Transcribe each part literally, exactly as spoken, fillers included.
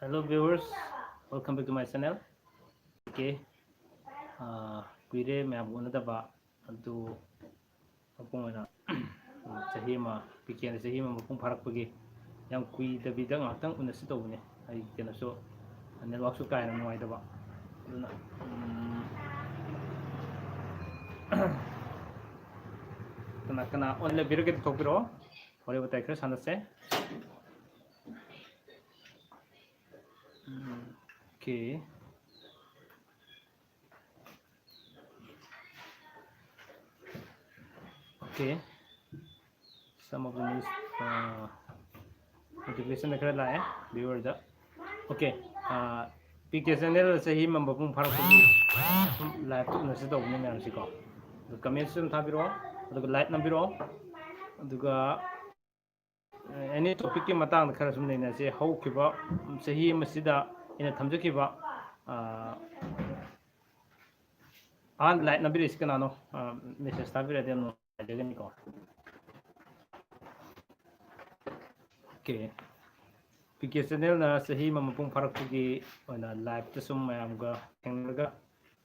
Hello viewers, welcome back to my channel. Okay, ꯑꯥ, ꯀꯨꯏꯔꯦ ꯃꯌꯥꯝꯒ ꯎꯅꯗꯕ, ꯑꯗꯨ ꯃꯄꯨꯡ ꯑꯣꯏꯅ, ꯎꯝ, ꯆꯍꯤ ꯑꯃ, ꯄꯤ ꯀꯦꯅ ꯆꯍꯤ ꯑꯃ ꯃꯄꯨꯡ ꯐꯥꯔꯛꯄꯒꯤ ꯌꯥꯝ ꯀꯨꯏꯗꯕꯤꯗ ꯉꯥꯏꯍꯥꯛꯇꯪ ꯎꯅꯁꯤ ꯇꯧꯕꯅꯦ꯫ ꯑꯩ ꯀꯩꯅꯣꯁꯨ, networkꯁꯨ ꯀꯥ ꯍꯦꯟꯅ ꯅꯨꯡꯉꯥꯏꯇꯕ, ꯑꯗꯨꯅ, ꯎꯝ, ꯀꯅꯥ ꯀꯅꯥ ꯑꯣꯟ ꯂꯩꯕꯤꯔꯒꯗꯤ ꯊꯣꯛꯄꯤꯔꯛꯑꯣ, ꯋꯥꯔꯤ ꯋꯥꯇꯥꯏ ꯈꯔ ꯁꯥꯟꯅꯁꯦ꯫ ꯎꯝ, okay. Okay. Some of the news, uh, notification ꯈꯔ ꯂꯥꯛꯑꯦ viewerꯗ꯫ Okay. ꯑꯥ, ꯄꯤ ꯀꯦ channel ꯆꯍꯤ ꯑꯃ ꯃꯄꯨꯡ ꯐꯥꯔꯛꯄꯒꯤ ꯁꯨꯝ liveꯇ ꯎꯅꯁꯤ ꯇꯧꯕꯅꯦ ꯃꯌꯥꯝꯁꯤꯀꯣ꯫ ꯑꯗꯨ commentꯁꯨ ꯑꯗꯨꯝ ꯊꯥꯕꯤꯔꯛꯑꯣ, ꯑꯗꯨꯒ like ꯅꯝꯕꯤꯔꯛꯑꯣ, ꯑꯗꯨꯒ any topicꯀꯤ ꯃꯇꯥꯡꯗ ꯈꯔ ꯁꯨꯝ ꯅꯩꯅꯁꯦ꯫ ꯍꯧꯈꯤꯕ ꯆꯍꯤ ꯑꯃꯁꯤꯗ ꯑꯩꯅ ꯊꯝꯖꯈꯤꯕ, ꯑꯥ, ꯑꯍꯥꯟꯕ like ꯅꯝꯕꯤꯔꯛꯏꯁꯤ ꯀꯅꯥꯅꯣ? ꯑꯥ, message ꯊꯥꯕꯤꯔꯛꯑꯗꯤ ꯌꯥꯝ ꯅꯨꯡꯉꯥꯏꯖꯒꯅꯤꯀꯣ꯫ Okay. ꯄꯤ ꯀꯦ channelꯅ ꯆꯍꯤ ꯑꯃ ꯃꯄꯨꯡ ꯐꯥꯔꯛꯄꯒꯤ ꯑꯣꯏꯅ liveꯇ ꯁꯨꯝ ꯃꯌꯥꯝꯒ ꯊꯦꯡꯅꯔꯒ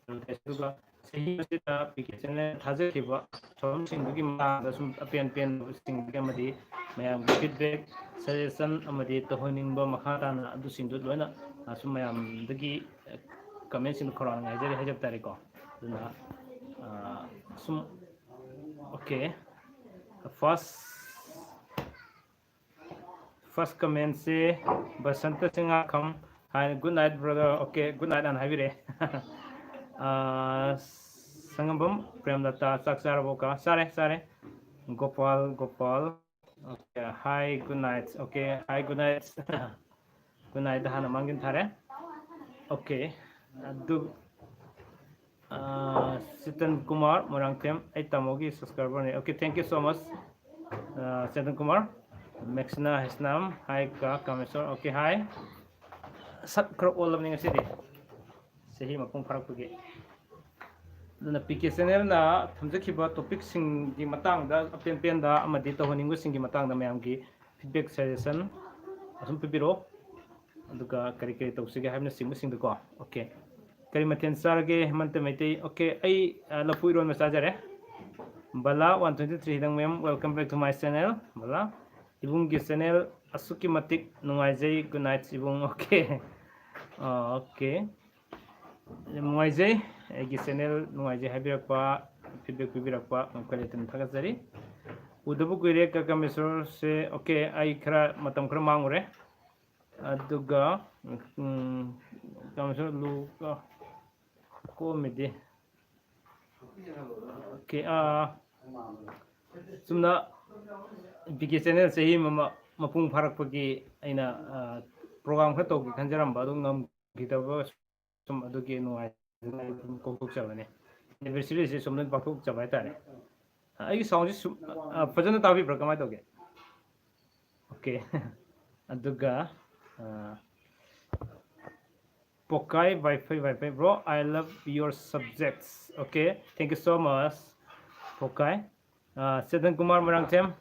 ꯑꯗꯨꯒ ꯆꯍꯤ ꯑꯁꯤꯗ ꯄꯤ ꯀꯦ channel ꯊꯥꯖꯈꯤꯕ ꯊꯧꯔꯝꯁꯤꯡꯗꯨꯒꯤ ꯃꯇꯥꯡꯗ ꯁꯨꯝ ꯑꯄꯦꯟ ꯄꯦꯟꯗꯕꯁꯤꯡꯗꯒꯤ ꯑꯃꯗꯤ ꯃꯌꯥꯝꯒꯤ feedback, suggestion ꯑꯃꯗꯤ ꯇꯧꯍꯟꯅꯤꯡꯕ ꯃꯈꯥ ꯇꯥꯅ ꯑꯗꯨꯁꯤꯡꯗꯨ ꯂꯣꯏꯅ, ꯑ, ꯁꯨꯝ ꯃꯌꯥꯝꯗꯒꯤ, ꯑ, commentꯁꯤꯡꯗꯣ ꯈꯧꯔꯥꯡꯅ ꯉꯥꯏꯖꯔꯤ ꯍꯥꯏꯖꯕ ꯇꯥꯔꯦꯀꯣ꯫ ꯑꯗꯨꯅ, ꯑ, ꯁꯨꯝ, okay, first First commentꯁꯦ Basanta Chingakham. Hi, good night brother. Okay, good night ꯑꯅ ꯍꯥꯏꯕꯤꯔꯛꯑꯦ꯫ ꯑꯥ, ꯁꯪꯉꯝꯕꯝ ꯄ꯭ꯔꯦꯝꯂꯇꯥ, ꯆꯥꯛ ꯆꯥꯔꯕꯣ ꯀꯥ? ꯆꯥꯔꯦ, ꯆꯥꯔꯦ꯫ Gopal, Gopal. Okay, hi, good night. Okay, hi, good night꯫ Good night ꯍꯥꯟꯅ ꯃꯥꯡꯖꯤꯟ ꯊꯥꯔꯦ꯫ Okay, ꯑꯗꯨ ꯑꯥ, ꯆꯤꯇꯟ ꯀꯨꯃꯥꯔ ꯃꯣꯏꯔꯥꯡꯊꯦꯝ, ꯑꯩ ꯇꯥꯃꯣꯒꯤ subscriberꯅꯤ꯫ Okay, thank you so much꯫ Ah, ꯆꯤꯇꯟ Kumar, ꯃꯦꯛꯁꯤꯅꯥ Heisnam, hi ka ꯀꯥꯃꯦꯁꯣꯔ꯫ Okay, hi꯫ ꯁꯛ ꯈꯔ ꯑꯣꯜꯂꯕꯅꯤ ꯉꯁꯤꯗꯤ, ꯆꯍꯤ ꯃꯄꯨꯡ ꯐꯥꯔꯛꯄꯒꯤ꯫ ꯑꯗꯨꯅ ꯄꯤ ꯀꯦ channelꯅ ꯊꯝꯖꯈꯤꯕ topicꯁꯤꯡꯒꯤ ꯃꯇꯥꯡꯗ, ꯑꯄꯦꯟ ꯄꯦꯟꯗ ꯑꯃꯗꯤ ꯇꯧꯍꯟꯅꯤꯡꯕꯁꯤꯡꯒꯤ ꯃꯇꯥꯡꯗ ꯃꯌꯥꯝꯒꯤ feedback, suggestion ꯑꯁꯨꯝ ꯄꯤꯕꯤꯔꯛꯑꯣ꯫ ꯑꯗꯨꯒ ꯀꯔꯤ ꯀꯔꯤ ꯇꯧꯁꯤꯒꯦ ꯍꯥꯏꯕꯅꯆꯤꯡꯕꯁꯤꯡꯗꯨꯀꯣ꯫ Okay, ꯀꯔꯤ ꯃꯊꯦꯜ ꯆꯥꯔꯒꯦ ꯍꯦꯃꯟꯇ ꯃꯩꯇꯩ? Okay, ꯑꯩ ꯂꯐꯨ ꯏꯔꯣꯟꯕ ꯆꯥꯖꯔꯦ꯫ ꯕꯂꯥ one twenty three ꯍꯤꯗꯪ ma'am, welcome back to my channel꯫ Bala, ꯏꯕꯨꯡꯒꯤ channel ꯑꯁꯨꯛꯀꯤ ꯃꯇꯤꯛ ꯅꯨꯡꯉꯥꯏꯖꯩ꯫ Good night ꯏꯕꯨꯡ꯫ Okay, okay, ꯌꯥꯝ ꯅꯨꯡꯉꯥꯏꯖꯩ ꯑꯩꯒꯤ channel ꯅꯨꯡꯉꯥꯏꯖꯩ ꯍꯥꯏꯕꯤꯔꯛꯄ, feedback ꯄꯤꯕꯤꯔꯛꯄ ꯃꯈꯣꯏ ꯂꯩꯇꯅ ꯊꯥꯒꯠꯆꯔꯤ꯫ ꯎꯗꯕ ꯀꯨꯏꯔꯦ ꯀꯀꯥ ꯃꯦꯁꯣꯔꯁꯦ꯫ Okay, ꯑꯩ ꯈꯔ ꯃꯇꯝ ꯈꯔ ꯃꯥꯡꯉꯨꯔꯦ꯫ ꯑꯗꯨꯒ ꯀꯃꯦꯁꯣꯔ ꯂꯨ ꯀꯣꯃꯤꯗꯤ꯫ Okay, ꯑꯥ, ꯆꯨꯝꯅ ꯕꯤ ꯀꯦ channel ꯆꯍꯤ ꯑꯃ ꯃꯄꯨꯡ ꯐꯥꯔꯛꯄꯒꯤ ꯑꯩꯅ program ꯈꯔ ꯇꯧꯒꯦ ꯈꯟꯖꯔꯝꯕ ꯑꯗꯨ ꯉꯝꯈꯤꯗꯕ ꯁꯨꯝ ꯑꯗꯨꯒꯤ ꯅꯨꯡꯉꯥꯏꯇꯅ ꯑꯗꯨꯝ ꯀꯣꯛꯊꯣꯛꯆꯕꯅꯤ꯫ Anniversary ꯁꯦ ꯁꯨꯝ ꯄꯥꯡꯊꯣꯛꯆꯕ ꯍꯥꯏꯇꯥꯔꯦ꯫ ꯑꯩꯒꯤ sound ꯁꯤ ꯁꯨꯝ ꯐꯖꯅ ꯇꯥꯕꯤꯕ꯭ꯔꯥ? ꯀꯃꯥꯏꯅ ꯇꯧꯒꯦ? Okay꯫ ꯑꯗꯨꯒ ꯄꯣꯀꯥꯏ ꯋꯥꯏꯐꯩ ꯋꯥꯏꯐꯩ bro, I love your subjects꯫ Okay, thank you so much ꯄꯣꯀꯥꯏ꯫ Chetan Kumar Moirangthem,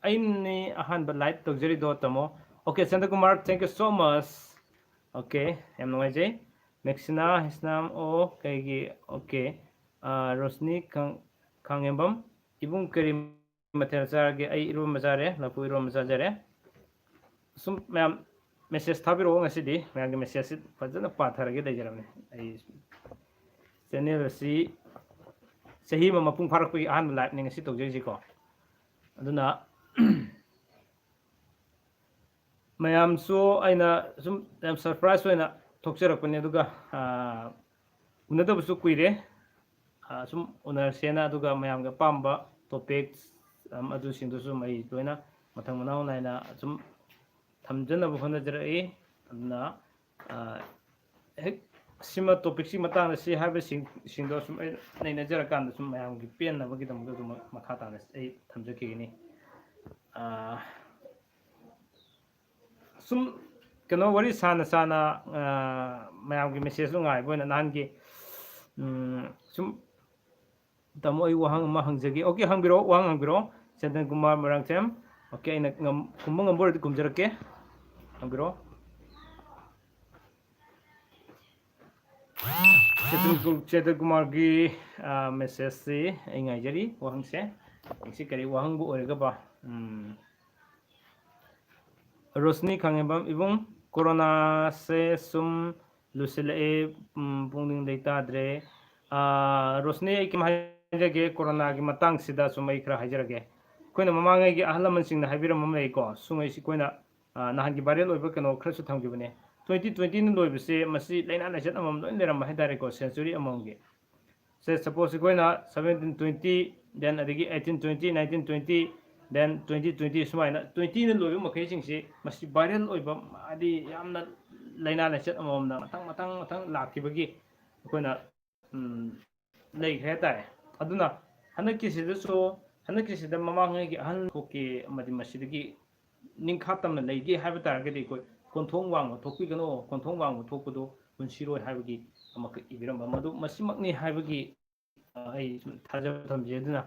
ꯑꯩꯅꯤ ꯑꯍꯥꯟꯕ like ꯇꯧꯖꯔꯤꯗꯣ ꯇꯥꯃꯣ꯫ Okay, Chetan Kumar, thank you so much꯫ Okay, ꯌꯥꯝ ꯅꯨꯡꯉꯥꯏꯖꯩ꯫ ꯃꯦꯛꯁꯤꯅꯥ ꯍꯤꯁꯅꯥꯝ ꯑꯣ ꯀꯩꯒꯤ? Okay꯫ ꯔꯣꯁꯅꯤ ꯈꯥꯡꯉꯦꯝꯕꯝ, ꯏꯕꯨꯡ ꯀꯔꯤ ꯃꯊꯦꯜ ꯆꯥꯔꯒꯦ? ꯑꯩ ꯏꯔꯣꯝꯕ ꯆꯥꯔꯦ, ꯂꯐꯨ ꯏꯔꯣꯝꯕ ꯆꯥꯖꯔꯦ꯫ ꯁꯨꯝ ꯃꯌꯥꯝ message ꯊꯥꯕꯤꯔꯛꯑꯣ꯫ ꯉꯁꯤꯗꯤ ꯃꯌꯥꯝꯒꯤ message ꯁꯤ ꯐꯖꯅ ꯄꯥꯊꯔꯒꯦ ꯂꯩꯖꯔꯕꯅꯤ꯫ ꯑꯩ channel ꯑꯁꯤ ꯆꯍꯤ ꯑꯃ ꯃꯄꯨꯡ ꯐꯥꯔꯛꯄꯒꯤ ꯑꯍꯥꯟꯕ live ꯅꯤ ꯉꯁꯤ ꯇꯧꯖꯔꯤꯁꯤꯀꯣ꯫ ꯑꯗꯨꯅ ꯃꯌꯥꯝꯁꯨ ꯑꯩꯅ ꯁꯨꯝ ꯌꯥꯝ surprise ꯑꯣꯏꯅ ꯊꯣꯛꯆꯔꯛꯄꯅꯤ꯫ ꯑꯗꯨꯒ ꯎꯅꯗꯕꯁꯨ ꯀꯨꯏꯔꯦ꯫ ꯁꯨꯝ ꯎꯅꯔꯁꯦꯅ, ꯑꯗꯨꯒ ꯃꯌꯥꯝꯒꯤ ꯑꯄꯥꯝꯕ topics ꯑꯗꯨꯁꯤꯡꯗꯨꯁꯨ ꯑꯩ ꯂꯣꯏꯅ ꯃꯊꯪ ꯃꯅꯥꯎ ꯅꯥꯏꯅ ꯁꯨꯝ ꯊꯝꯖꯅꯕ ꯍꯣꯠꯅꯖꯔꯛꯏ꯫ ꯑꯗꯨꯅ ꯍꯦꯛ ꯁꯤꯃ topic ꯁꯤ ꯃꯇꯥꯡꯗ ꯁꯤ ꯍꯥꯏꯕꯁꯤꯡ, ꯁꯤꯡꯗꯣ ꯁꯨꯝ ꯑꯩ ꯅꯩꯅꯖꯔꯀꯥꯟꯗ ꯁꯨꯝ ꯃꯌꯥꯝꯒꯤ ꯄꯦꯟꯅꯕꯒꯤꯗꯃꯛꯇ ꯑꯗꯨꯝ ꯃꯈꯥ ꯇꯥꯅ ꯑꯩ ꯊꯝꯖꯈꯤꯒꯅꯤ꯫ ꯁꯨꯝ ꯀꯩꯅꯣ ꯋꯥꯔꯤ ꯁꯥꯅ ꯁꯥꯅ ꯃꯌꯥꯝꯒꯤ message ꯇꯣ ꯉꯥꯏꯕ ꯑꯣꯏꯅ ꯅꯍꯥꯟꯒꯤ ꯁꯨꯝ ꯇꯥꯃꯣ, ꯑꯩ ꯋꯥꯍꯪ ꯑꯃ ꯍꯪꯖꯒꯦ꯫ Okay, ꯍꯪꯕꯤꯔꯛꯑꯣ, ꯋꯥꯍꯪ ꯍꯪꯕꯤꯔꯛꯑꯣ꯫ ꯆꯟꯗꯟ ꯀꯨꯃꯥꯔ ꯃꯣꯏꯔꯥꯡꯊꯦꯝ꯫ Okay, ꯑꯩꯅ ꯉꯝ-, ꯈꯨꯝꯕ ꯉꯝꯕ ꯑꯣꯏꯔꯗꯤ ꯈꯨꯝꯖꯔꯛꯀꯦ꯫ ꯍꯪꯕꯤꯔꯛꯑꯣ꯫ ꯆꯦꯇꯟ ꯀꯨ- ꯆꯦꯇꯟ ꯀꯨꯃꯥꯔꯒꯤ ꯃꯦꯁꯦꯖꯁꯤ ꯑꯩ ꯉꯥꯏꯖꯔꯤ꯫ ꯋꯥꯍꯪꯁꯦ ꯉꯁꯤ ꯀꯔꯤ ꯋꯥꯍꯪꯕꯨ ꯑꯣꯏꯔꯒꯕ? ꯎꯝ, ꯔꯣꯁꯅꯤ ꯈꯥꯉꯦꯝꯕꯝ ꯏꯕꯨꯡ, ꯀꯣꯔꯣꯅꯥꯁꯦ ꯁꯨꯝ ꯂꯨꯁꯤꯜꯂꯛꯑꯦ, ꯎꯝ, ꯄꯨꯛꯅꯤꯡ ꯂꯩꯇꯥꯗ꯭ꯔꯦ꯫ ꯑꯥ, ꯔꯣꯁꯅꯤ, ꯑꯩ ꯀꯩꯝ ꯍꯥꯏꯖꯒꯦ, ꯀꯣꯔꯣꯅꯥꯒꯤ ꯃꯇꯥꯡꯁꯤꯗ ꯁꯨꯝ ꯑꯩ ꯈꯔ ꯍꯥꯏꯖꯔꯒꯦ꯫ ꯑꯩꯈꯣꯏꯅ ꯃꯃꯥꯡꯉꯩꯒꯤ ꯑꯍꯜ ꯂꯃꯟꯁꯤꯡꯅ ꯍꯥꯏꯕꯤꯔꯝꯕ ꯑꯃ ꯂꯩꯀꯣ, ꯁꯨꯝ ꯑꯩꯁꯤ ꯑꯩꯈꯣꯏꯅ, ꯑꯥ, ꯅꯍꯥꯟꯒꯤ viral ꯑꯣꯏꯕ ꯀꯩꯅꯣ ꯈꯔꯁꯨ ꯊꯝꯈꯤꯕꯅꯦ꯫ Twenty twenty ꯅ ꯂꯣꯏꯕꯁꯦ ꯃꯁꯤ ꯂꯥꯏꯅꯥ ꯂꯥꯏꯆꯠ ꯑꯃꯃꯝ ꯂꯣꯏ ꯂꯩꯔꯝꯕ ꯍꯥꯏꯇꯥꯔꯦꯀꯣ, century ꯑꯃꯃꯝꯒꯤ꯫ ꯁꯦ, suppose ꯑꯩꯈꯣꯏꯅ seventeen twenty, then ꯑꯗꯒꯤ eighteen twenty, nineteen twenty, then twenty twenty, ꯁꯨꯃꯥꯏꯅ twenty ꯅ ꯂꯣꯏꯕ ꯃꯈꯩꯁꯤꯡꯁꯤ ꯃꯁꯤ viral ꯑꯣꯏꯕ, ꯍꯥꯏꯗꯤ ꯌꯥꯝꯅ ꯂꯥꯏꯅꯥ ꯂꯥꯏꯆꯠ ꯑꯃꯃꯝꯅ ꯃꯊꯪ ꯃꯊꯪ ꯃꯊꯪ ꯂꯥꯛꯈꯤꯕꯒꯤ ꯑꯩꯈꯣꯏꯅ, ꯎꯝ, ꯂꯩꯈ꯭ꯔꯦ ꯍꯥꯏꯇꯥꯔꯦ꯫ ꯑꯗꯨꯅ ꯍꯟꯗꯛꯀꯤꯁꯤꯗꯁꯨ, ꯍꯟꯗꯛꯀꯤꯁꯤꯗ ꯃꯃꯥꯡꯉꯩꯒꯤ ꯑꯍꯟ ꯊꯣꯛꯀꯦ ꯑꯃꯗꯤ ꯃꯁꯤꯗꯒꯤ ꯅꯤꯡꯈꯥ ꯇꯝꯅ ꯂꯩꯒꯦ ꯍꯥꯏꯕ ꯇꯥꯔꯒꯗꯤ ꯑꯩꯈꯣꯏ ꯀꯣꯟꯊꯣꯡ ꯋꯥꯡꯃ ꯊꯣꯛꯄꯤꯒꯅꯨ, ꯀꯣꯟꯊꯣꯡ ꯋꯥꯡꯃ ꯊꯣꯛꯄꯗꯨ ꯄꯨꯟꯁꯤꯔꯣꯏ ꯍꯥꯏꯕꯒꯤ ꯑꯃꯈꯛ ꯏꯕꯤꯔꯝꯕ ꯃꯗꯨ ꯃꯁꯤꯃꯛꯅꯤ ꯍꯥꯏꯕꯒꯤ, ꯑ, ꯑꯩ ꯁꯨꯝ ꯊꯥꯖꯕ ꯊꯝꯖꯩ꯫ ꯑꯗꯨꯅ,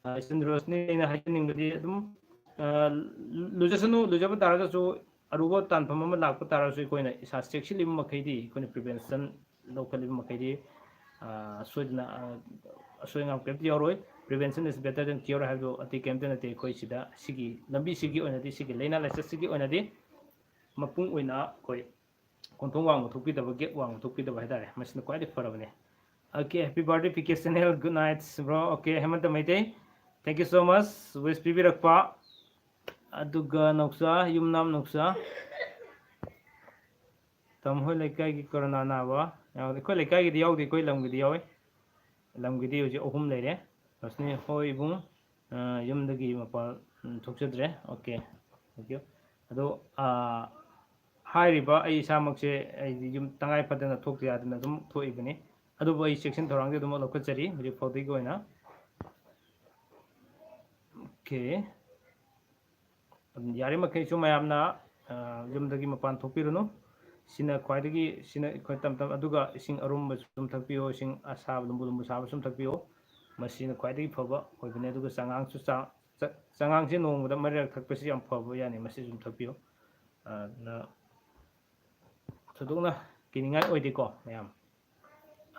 ꯑ, ꯏꯆꯟ ꯔꯣꯁꯅꯤ, ꯑꯩꯅ ꯍꯥꯏꯖꯅꯤꯡꯕꯗꯤ ꯑꯗꯨꯝ, ꯑ, ꯂꯨꯖꯁꯅꯨ, ꯂꯨꯖꯕ ꯇꯥꯔꯒꯁꯨ ꯑꯔꯨꯕ ꯇꯥꯟꯐꯝ ꯑꯃ ꯂꯥꯛꯄ ꯇꯥꯔꯒꯁꯨ ꯑꯩꯈꯣꯏꯅ ꯏꯁꯥ ꯆꯦꯛꯁꯤꯜꯂꯤꯕ ꯃꯈꯩꯗꯤ, ꯑꯩꯈꯣꯏꯅ prevention ꯂꯧꯈꯠꯂꯤꯕ ꯃꯈꯩꯗꯤ, ꯑ, ꯁꯣꯏꯗꯅ, ꯑ, ꯑꯁꯣꯏ ꯑꯉꯥꯝ ꯀꯔꯤꯝꯇ ꯌꯥꯎꯔꯣꯏ꯫ Prevention is better than cure ꯍꯥꯏꯕꯗꯨ ꯑꯇꯩ ꯀꯔꯤꯝꯇ ꯅꯠꯇꯦ꯫ ꯑꯩꯈꯣꯏ ꯁꯤꯗ ꯁꯤꯒꯤ ꯂꯝꯕꯤꯁꯤꯒꯤ ꯑꯣꯏꯅꯗꯤ, ꯁꯤꯒꯤ ꯂꯥꯏꯅꯥ ꯂꯥꯏꯆꯠꯁꯤꯒꯤ ꯑꯣꯏꯅꯗꯤ ꯃꯄꯨꯡ ꯑꯣꯏꯅ ꯑꯩꯈꯣꯏ ꯀꯣꯟꯊꯣꯡ ꯋꯥꯡꯃ ꯊꯣꯛꯄꯤꯗꯕ, gate ꯋꯥꯡꯃ ꯊꯣꯛꯄꯤꯗꯕ ꯍꯥꯏꯇꯥꯔꯦ, ꯃꯁꯤꯅ ꯈ꯭ꯋꯥꯏꯗꯒꯤ ꯐꯔꯕꯅꯦ꯫ Okay, happy birthday P K Channel, good night bro꯫ Okay, ꯍꯦꯃꯟꯇ Meitei, thank you so much wish ꯄꯤꯕꯤꯔꯛꯄ꯫ ꯑꯗꯨꯒ ꯅꯧꯆꯥ, ꯌꯨꯝꯅꯥꯝ ꯅꯧꯆꯥ, ꯇꯥꯃꯣ ꯍꯣꯏ ꯂꯩꯀꯥꯏꯒꯤ ꯀꯣꯔꯣꯅꯥ ꯅꯥꯕ ꯌꯥꯎꯗꯦ꯫ ꯑꯩꯈꯣꯏ ꯂꯩꯀꯥꯏꯒꯤꯗꯤ ꯌꯥꯎꯗꯦ, ꯑꯩꯈꯣꯏ ꯂꯝꯒꯤꯗꯤ ꯌꯥꯎꯋꯤ꯫ ꯂꯝꯒꯤꯗꯤ ꯍꯧꯖꯤꯛ ꯑꯍꯨꯝ ꯂꯩꯔꯦ꯫ ꯔꯣꯁꯅꯤ ꯍꯣꯏ ꯏꯕꯨꯡ, ꯑ, ꯌꯨꯝꯗꯒꯤ ꯃꯄꯥꯟ, ꯎꯝ, ꯊꯣꯛꯆꯗ꯭ꯔꯦ꯫ Okay, thank you꯫ ꯑꯗꯣ, ꯑ, ꯍꯥꯏꯔꯤꯕ ꯑꯩ ꯏꯁꯥꯃꯛꯁꯦ ꯑꯩꯗꯤ ꯌꯨꯝ ꯇꯉꯥꯏ ꯐꯗꯅ ꯊꯣꯛꯇ ꯌꯥꯗꯅ ꯑꯗꯨꯝ ꯊꯣꯛꯏꯕꯅꯤ꯫ ꯑꯗꯨꯕꯨ ꯑꯩ ꯆꯦꯛꯁꯤꯟ ꯊꯧꯔꯥꯡꯗꯤ ꯑꯗꯨꯃꯛ ꯂꯧꯈꯠꯆꯔꯤ ꯍꯧꯖꯤꯛ ꯐꯥꯎꯗꯒꯤ ꯑꯣꯏꯅ꯫ Okay꯫ ꯑꯗꯨꯝ ꯌꯥꯔꯤꯃꯈꯩꯁꯨ ꯃꯌꯥꯝꯅ, ꯑ, ꯌꯨꯝꯗꯒꯤ ꯃꯄꯥꯟ ꯊꯣꯛꯄꯤꯔꯨꯅꯨ꯫ ꯁꯤꯅ ꯈ꯭ꯋꯥꯏꯗꯒꯤ, ꯁꯤꯅ ꯑꯩꯈꯣꯏ ꯇꯝ ꯇꯝ-, ꯑꯗꯨꯒ ꯏꯁꯤꯡ ꯑꯔꯨꯝꯕ ꯁꯨꯝ ꯊꯛꯄꯤꯌꯨ, ꯏꯁꯤꯡ ꯑꯁꯥꯕ, ꯂꯨꯝꯕꯨ ꯂꯨꯝꯕꯨ ꯁꯥꯕ ꯁꯨꯝ ꯊꯛꯄꯤꯌꯨ꯫ ꯃꯁꯤꯅ ꯈ꯭ꯋꯥꯏꯗꯒꯤ ꯐꯕ ꯑꯣꯏꯕꯅꯤ꯫ ꯑꯗꯨꯒ ꯆꯉꯥꯡꯁꯨ ꯆꯥ-, ꯆ-, ꯆꯉꯥꯡꯁꯤ ꯅꯣꯡꯃꯗ ꯃꯔꯤꯔꯛ ꯊꯛꯄꯁꯤ ꯌꯥꯝ ꯐꯕ ꯌꯥꯅꯤ, ꯃꯁꯤ ꯁꯨꯝ ꯊꯛꯄꯤꯌꯨ꯫ ꯑ, ꯑꯗꯨꯅ ꯊꯣꯏꯗꯣꯛꯅ ꯀꯤꯅꯤꯡꯉꯥꯏ ꯑꯣꯏꯗꯦꯀꯣ ꯃꯌꯥꯝ꯫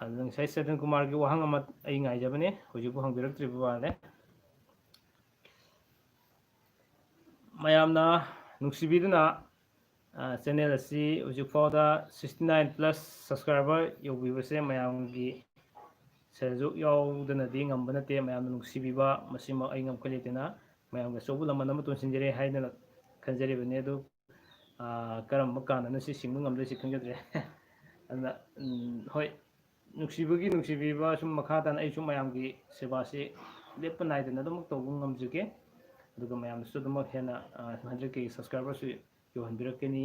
ꯑꯗꯨꯅ ꯉꯁꯥꯏ ꯆꯦꯇꯟ ꯀꯨꯃꯥꯔꯒꯤ ꯋꯥꯍꯪ ꯑꯃ ꯑꯩ ꯉꯥꯏꯖꯕꯅꯦ, ꯍꯧꯖꯤꯛꯄꯨ ꯍꯪꯕꯤꯔꯛꯇ꯭ꯔꯤꯕ ꯃꯥꯜꯂꯦ꯫ ꯃꯌꯥꯝꯅ ꯅꯨꯡꯁꯤꯕꯤꯗꯨꯅ ꯆꯦꯅꯦꯜ ꯑꯁꯤ ꯍꯧꯖꯤꯛ ꯐꯥꯎꯗ sixty nine plus subscriber ꯌꯧꯕꯤꯕꯁꯦ ꯃꯌꯥꯝꯒꯤ ꯁꯦꯜꯁꯨ ꯌꯥꯎꯗꯅꯗꯤ ꯉꯝꯕ ꯅꯠꯇꯦ꯫ ꯃꯌꯥꯝꯅ ꯅꯨꯡꯁꯤꯕꯤꯕ ꯃꯁꯤꯃꯛ ꯑꯩ ꯉꯝꯈꯩ ꯂꯩꯇꯅ ꯃꯌꯥꯝꯒꯤ ꯑꯆꯧꯕ ꯂꯃꯟ ꯑꯃ ꯇꯣꯟꯁꯤꯟꯖꯔꯦ ꯍꯥꯏꯗꯅ ꯈꯟꯖꯔꯤꯕꯅꯤ꯫ ꯑꯗꯨ ꯀꯔꯝꯕ ꯀꯥꯟꯗꯅ ꯁꯤ ꯁꯤꯡꯕ ꯉꯝꯗꯣꯏꯁꯤ ꯈꯪꯖꯗ꯭ꯔꯦ꯫ ꯑꯗꯨꯅ ꯍꯣꯏ, ꯅꯨꯡꯁꯤꯕꯒꯤ ꯅꯨꯡꯁꯤꯕꯤꯕ ꯁꯨꯝ ꯃꯈꯥ ꯇꯥꯅ ꯑꯩꯁꯨ ꯃꯌꯥꯝꯒꯤ ꯁꯦꯕꯥꯁꯤ ꯂꯦꯞꯄ ꯅꯥꯏꯗꯅ ꯑꯗꯨꯃꯛ ꯇꯧꯕ ꯉꯝꯖꯒꯦ꯫ ꯑꯗꯨꯒ ꯃꯌꯥꯝꯗꯁꯨ ꯑꯗꯨꯃꯛ ꯍꯦꯟꯅ hundred K subscriberꯁꯨ ꯌꯧꯍꯟꯕꯤꯔꯛꯀꯅꯤ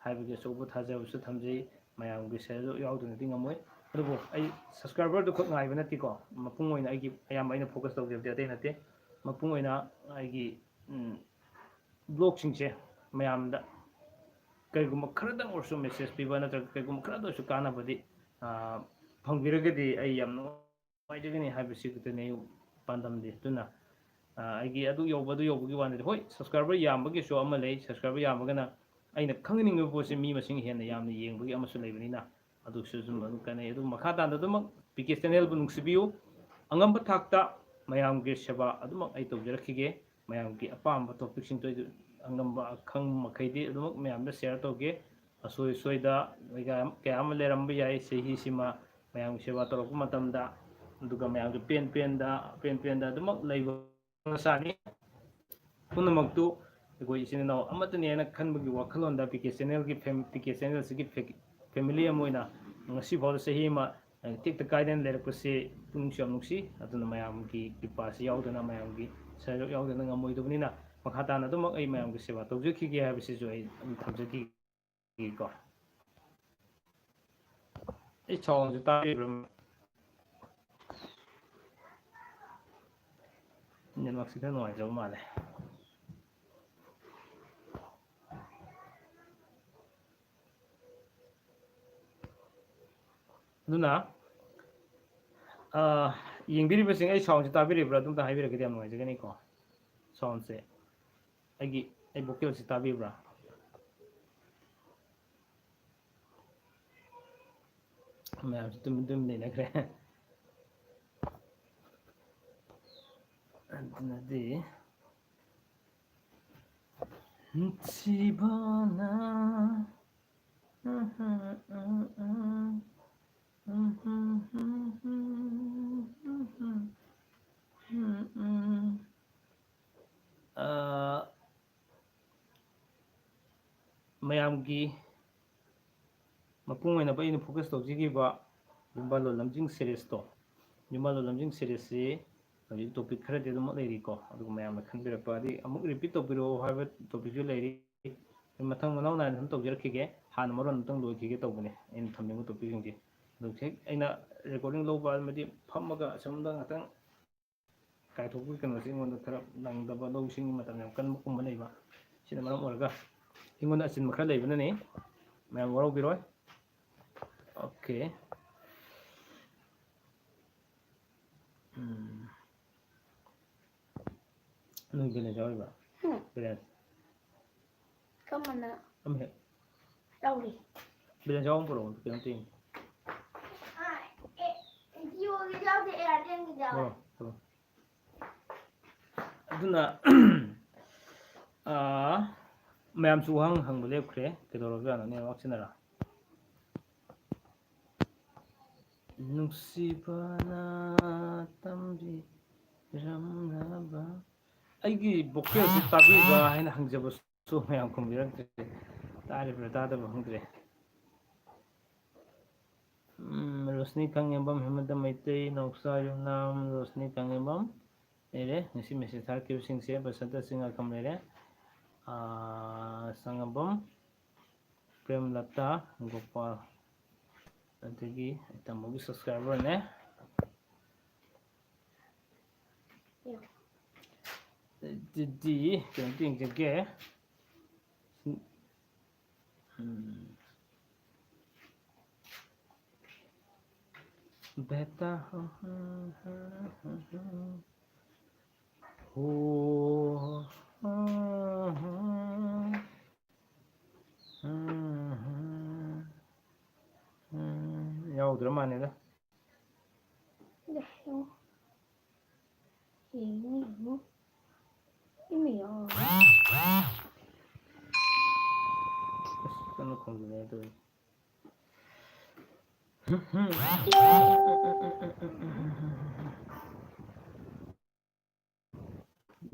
ꯍꯥꯏꯕꯒꯤ ꯑꯆꯧꯕ ꯊꯥꯖꯕꯁꯨ ꯊꯝꯖꯩ꯫ ꯃꯌꯥꯝꯒꯤ ꯁꯦꯜꯗꯨ ꯌꯥꯎꯗꯅꯗꯤ ꯉꯝꯃꯣꯏ꯫ ꯑꯗꯨꯕꯨ ꯑꯩ subscriberꯗꯨ ꯈꯛ ꯉꯥꯏꯕ ꯅꯠꯇꯦꯀꯣ, ꯃꯄꯨꯡ ꯑꯣꯏꯅ ꯑꯩꯒꯤ ꯑꯌꯥꯝꯕ ꯑꯩꯅ focus ꯇꯧꯖꯕꯗꯤ ꯑꯇꯩ ꯅꯠꯇꯦ꯫ ꯃꯄꯨꯡ ꯑꯣꯏꯅ ꯑꯩꯒꯤ vlogꯁꯤꯡꯁꯦ ꯃꯌꯥꯝꯗ ꯀꯔꯤꯒꯨꯝꯕ ꯈꯔꯗꯪ ꯑꯣꯏꯔꯁꯨ message ꯄꯤꯕ ꯅꯠꯇ꯭ꯔꯒ ꯀꯔꯤꯒꯨꯝꯕ ꯈꯔꯗ ꯑꯣꯏꯔꯁꯨ ꯀꯥꯟꯅꯕꯗꯤ ꯐꯪꯕꯤꯔꯒꯗꯤ ꯑꯩ ꯌꯥꯝ ꯅꯨꯡꯉꯥꯏꯖꯒꯅꯤ ꯍꯥꯏꯕꯁꯤ ꯈꯛꯇꯅꯤ ꯑꯩ ꯄꯥꯟꯗꯝꯗꯤ꯫ ꯑꯗꯨꯅ ꯑꯩꯒꯤ ꯑꯗꯨ ꯌꯧꯕ ꯑꯗꯨ ꯌꯧꯕꯒꯤ ꯋꯥꯅꯤꯗꯤ, ꯍꯣꯏ, subscriber ꯌꯥꯝꯕꯒꯤꯁꯨ ꯑꯃ ꯂꯩ꯫ Subscriber ꯌꯥꯝꯃꯒꯅ ꯑꯩꯅ ꯈꯪꯍꯟꯅꯤꯡꯕ ꯄꯣꯠꯁꯦ ꯃꯤ ꯃꯁꯤꯡ ꯍꯦꯟꯅ ꯌꯥꯝꯅ ꯌꯦꯡꯕꯒꯤ ꯑꯃꯁꯨ ꯂꯩꯕꯅꯤꯅ ꯑꯗꯨꯁꯨ ꯑꯗꯨꯝ ꯑꯗꯨꯝ ꯀꯥꯟꯅꯩ꯫ ꯑꯗꯨ ꯃꯈꯥ ꯇꯥꯅ ꯑꯗꯨꯃꯛ ꯄꯤ ꯀꯦ ꯆꯦꯅꯦꯜꯕꯨ ꯅꯨꯡꯁꯤꯕꯤꯌꯨ꯫ ꯑꯉꯝꯕ ꯊꯥꯛꯇ ꯃꯌꯥꯝꯒꯤ ꯁꯦꯕꯥ ꯑꯗꯨꯃꯛ ꯑꯩ ꯇꯧꯖꯔꯛꯈꯤꯒꯦ꯫ ꯃꯌꯥꯝꯒꯤ ꯑꯄꯥꯝꯕ topicꯁꯤꯡꯗꯣ ꯑꯩ ꯑꯉꯝꯕ ꯑꯈꯪ ꯃꯈꯩꯗꯤ ꯑꯗꯨꯃꯛ ꯃꯌꯥꯝꯗ share ꯇꯧꯒꯦ꯫ ꯑꯁꯣꯏ ꯑꯁꯣꯏꯗ ꯀꯌꯥ ꯑꯃ ꯂꯩꯔꯝꯕ ꯌꯥꯏ꯫ ꯆꯍꯤꯁꯤꯃ ꯃꯌꯥꯝꯒꯤ ꯁꯦꯕꯥ ꯇꯧꯔꯛꯄ ꯃꯇꯝꯗ, ꯑꯗꯨꯒ ꯃꯌꯥꯝꯒꯤ ꯄꯦꯟ ꯄꯦꯟꯗ, ꯄꯦꯟ ꯄꯦꯟꯗ ꯑꯗꯨꯃꯛ ꯂꯩꯕ ꯃꯁꯥꯅꯤ꯫ ꯄꯨꯝꯅꯃꯛꯇꯨ ꯑꯩꯈꯣꯏ ꯏꯆꯤꯟ ꯏꯅꯥꯎ ꯑꯃꯠꯇꯅꯦꯅ ꯈꯟꯕꯒꯤ ꯋꯥꯈꯜꯂꯣꯟꯗ P K ꯆꯦꯅꯦꯜꯒꯤ, P K ꯆꯦꯅꯦꯜꯁꯤꯒꯤ family ꯑꯃ ꯑꯣꯏꯅ ꯉꯁꯤ ꯐꯥꯎꯗ ꯆꯍꯤ ꯑꯃ ꯇꯦꯛꯇ ꯀꯥꯏꯗꯅ ꯂꯩꯔꯛꯄꯁꯤ ꯄꯨꯛꯅꯤꯡꯁꯨ ꯌꯥꯝ ꯅꯨꯡꯁꯤ꯫ ꯑꯗꯨꯅ ꯃꯌꯥꯝꯒꯤ ꯀ꯭ꯔꯤꯄꯥꯁꯤ ꯌꯥꯎꯗꯅ, ꯃꯌꯥꯝꯒꯤ ꯁꯔꯨꯛ ꯌꯥꯎꯗꯅ ꯉꯝꯃꯣꯏꯗꯕꯅꯤꯅ, ꯃꯈꯥ ꯇꯥꯅ ꯑꯗꯨꯃꯛ ꯑꯩ ꯃꯌꯥꯝꯒꯤ ꯁꯦꯕꯥ ꯇꯧꯖꯈꯤꯒꯦ ꯍꯥꯏꯕꯁꯤꯁꯨ ꯑꯩ ꯑꯗꯨꯝ ꯊꯝꯖꯈꯤꯒꯦꯀꯣ꯫ ꯑꯩ soundꯁꯦ ꯇꯥꯕꯤꯕ꯭ꯔꯥ? Networkꯁꯤ ꯈꯔ ꯅꯨꯡꯉꯥꯏꯇꯕ ꯃꯥꯜꯂꯦ꯫ ꯑꯗꯨꯅ ꯌꯦꯡꯕꯤꯔꯤꯕꯁꯤꯡ, ꯑꯩ soundꯁꯤ ꯇꯥꯕꯤꯔꯤꯕ꯭ꯔꯥ? ꯑꯗꯨꯝꯇ ꯍꯥꯏꯕꯤꯔꯒꯗꯤ ꯌꯥꯝ ꯅꯨꯡꯉꯥꯏꯖꯒꯅꯤꯀꯣ꯫ Soundꯁꯦ ꯑꯩꯒꯤ, ꯑꯩ vocalꯁꯤ ꯇꯥꯕꯤꯕ꯭ꯔꯥ? ꯃꯌꯥꯝꯁꯨ ꯇꯨꯃꯤꯟ ꯇꯨꯃꯤꯟ ꯂꯩꯅꯈ꯭ꯔꯦ꯫ ꯑꯗꯨꯅꯗꯤ ꯅꯨꯡꯁꯤꯕꯅ ꯑ, ꯃꯌꯥꯝꯒꯤ ꯃꯄꯨꯡ ꯑꯣꯏꯅꯕ ꯑꯩꯅ focus ꯇꯧꯖꯈꯤꯕ ꯌꯨꯝꯕꯥꯜꯂꯣꯟ ꯂꯝꯖꯤꯡ series ꯇꯣ, ꯌꯨꯝꯕꯥꯜꯂꯣꯟ ꯂꯝꯖꯤꯡ series ꯁꯤ ꯍꯧꯖꯤꯛ topic ꯈꯔꯗꯤ ꯑꯗꯨꯃꯛ ꯂꯩꯔꯤꯀꯣ, ꯑꯗꯨꯒ ꯃꯌꯥꯝꯅ ꯈꯟꯕꯤꯔꯛꯄ, ꯑꯗꯩ ꯑꯃꯨꯛ repeat ꯇꯧꯕꯤꯔꯛꯑꯣ ꯍꯥꯏꯕ topic ꯁꯨ ꯂꯩꯔꯤ꯫ ꯑꯩ ꯃꯊꯪ ꯃꯅꯥꯎ ꯅꯥꯏꯅ ꯑꯗꯨꯝ ꯇꯧꯖꯔꯛꯈꯤꯒꯦ꯫ ꯍꯥꯟꯅ ꯃꯔꯣꯟ ꯑꯃꯇꯪ ꯂꯣꯏꯈꯤꯒꯦ ꯇꯧꯕꯅꯦ ꯑꯩꯅ ꯊꯝꯅꯤꯡꯕ topic ꯁꯤꯡꯁꯦ꯫ ꯑꯗꯨ ꯍꯦꯛ ꯑꯩꯅ recording ꯂꯧꯕ ꯑꯃꯗꯤ ꯐꯝꯃꯒ ꯑꯁꯣꯝꯗ ꯉꯥꯛꯇꯪ ꯀꯥꯏꯊꯣꯛꯄꯒꯤ ꯀꯩꯅꯣꯁꯦ ꯑꯩꯉꯣꯟꯗ ꯈꯔ ꯅꯪꯗꯕ, ꯂꯧꯁꯤꯡꯒꯤ ꯃꯇꯝ ꯌꯥꯝ ꯀꯟꯕꯒꯨꯝꯕ ꯂꯩꯕ, ꯁꯤꯅ ꯃꯔꯝ ꯑꯣꯏꯔꯒ ꯑꯩꯉꯣꯟꯗ ꯑꯆꯤꯟꯕ ꯈꯔ ꯂꯩꯕꯅꯅꯤ, ꯃꯌꯥꯝ ꯋꯥꯔꯧꯕꯤꯔꯣꯏ꯫ Okay. ꯎꯝ꯫ ꯅꯣꯏ balance ꯌꯥꯎꯔꯤꯕ? ꯎꯝ꯫ Balance꯫ ꯀꯃꯅ? ꯑꯃ ꯍꯦꯛ꯫ ꯌꯥꯎꯔꯤ꯫ Balance ꯌꯥꯎꯕ ꯄꯨꯔꯛꯑꯣ, ꯀꯩꯅꯣ ꯇꯧꯔꯤꯅꯤ꯫ ꯑ, ꯑꯦ, Jio ꯒꯤ ꯌꯥꯎꯗꯦ, Airtel ꯒꯤ ꯌꯥꯎꯔꯦ꯫ ꯄꯨꯔꯛꯑꯣ, ꯄꯨꯔꯛꯑꯣ꯫ ꯑꯗꯨꯅ, ꯑ, ꯃꯌꯥꯝꯁꯨ ꯋꯥꯍꯪ ꯍꯪꯕ ꯂꯦꯞꯈ꯭ꯔꯦ꯫ ꯀꯩꯗꯧꯔꯕꯖꯥꯠꯅꯣ, network ꯁꯤꯅꯔ? ꯅꯨꯡꯁꯤꯕꯅ ꯇꯝꯕꯤꯔꯝꯂꯕ ꯑꯩꯒꯤ vocalꯁꯤ ꯇꯥꯕꯤꯕ꯭ꯔꯥ ꯍꯥꯏꯅ ꯍꯪꯖꯕꯁꯨ ꯃꯌꯥꯝ ꯈꯨꯝꯕꯤꯔꯛꯇ꯭ꯔꯦ꯫ ꯇꯥꯔꯤꯕ꯭ꯔꯥ ꯇꯥꯗꯕ꯭ꯔꯥ ꯈꯪꯗ꯭ꯔꯦ꯫ ꯎꯝ, ꯔꯣꯁꯅꯤ ꯀꯪꯉꯦꯝꯕꯝ, ꯍꯦꯃꯟꯇ ꯃꯩꯇꯩ, ꯅꯥꯎꯆꯥ ꯌꯨꯝꯅꯥꯝ, ꯔꯣꯁꯅꯤ ꯀꯪꯉꯦꯝꯕꯝ ꯂꯩꯔꯦ꯫ ꯉꯁꯤ message ꯊꯥꯔꯛꯈꯤꯕꯁꯤꯡꯁꯦ ꯕꯁꯟꯇ ꯁꯤꯡ ꯑꯈꯝ ꯂꯩꯔꯦ꯫ ꯑꯥ, ꯁꯪꯉꯝꯕꯝ, ꯄ꯭ꯔꯦꯝꯂꯇꯥ, ꯒꯣꯄꯥꯜ, ꯑꯗꯒꯤ ꯇꯥꯃꯣꯒꯤ subscriberꯅꯦ꯫ ꯑꯗꯨꯗꯤ ꯀꯩꯅꯣ ꯌꯦꯡꯖꯒꯦ꯫ ꯎꯝ꯫ ꯕꯦꯇꯥ꯫ ꯍꯣ꯫ ꯎꯝ, ꯎꯝ, ꯎꯝ, ꯌꯥꯎ-, ꯇꯧꯗ꯭ꯔ ꯃꯥꯜꯂꯦꯗ꯫ ꯌꯦꯡꯉꯣ, ꯌꯦꯡꯉꯣ, ꯌꯦꯡꯉꯣ꯫ ꯏꯃꯩ ꯌꯥ꯫ ꯑꯁ, ꯀꯟꯅ ꯈꯣꯡꯖꯤꯜꯂꯛꯑꯦ ꯇꯧꯔꯤꯁꯦ꯫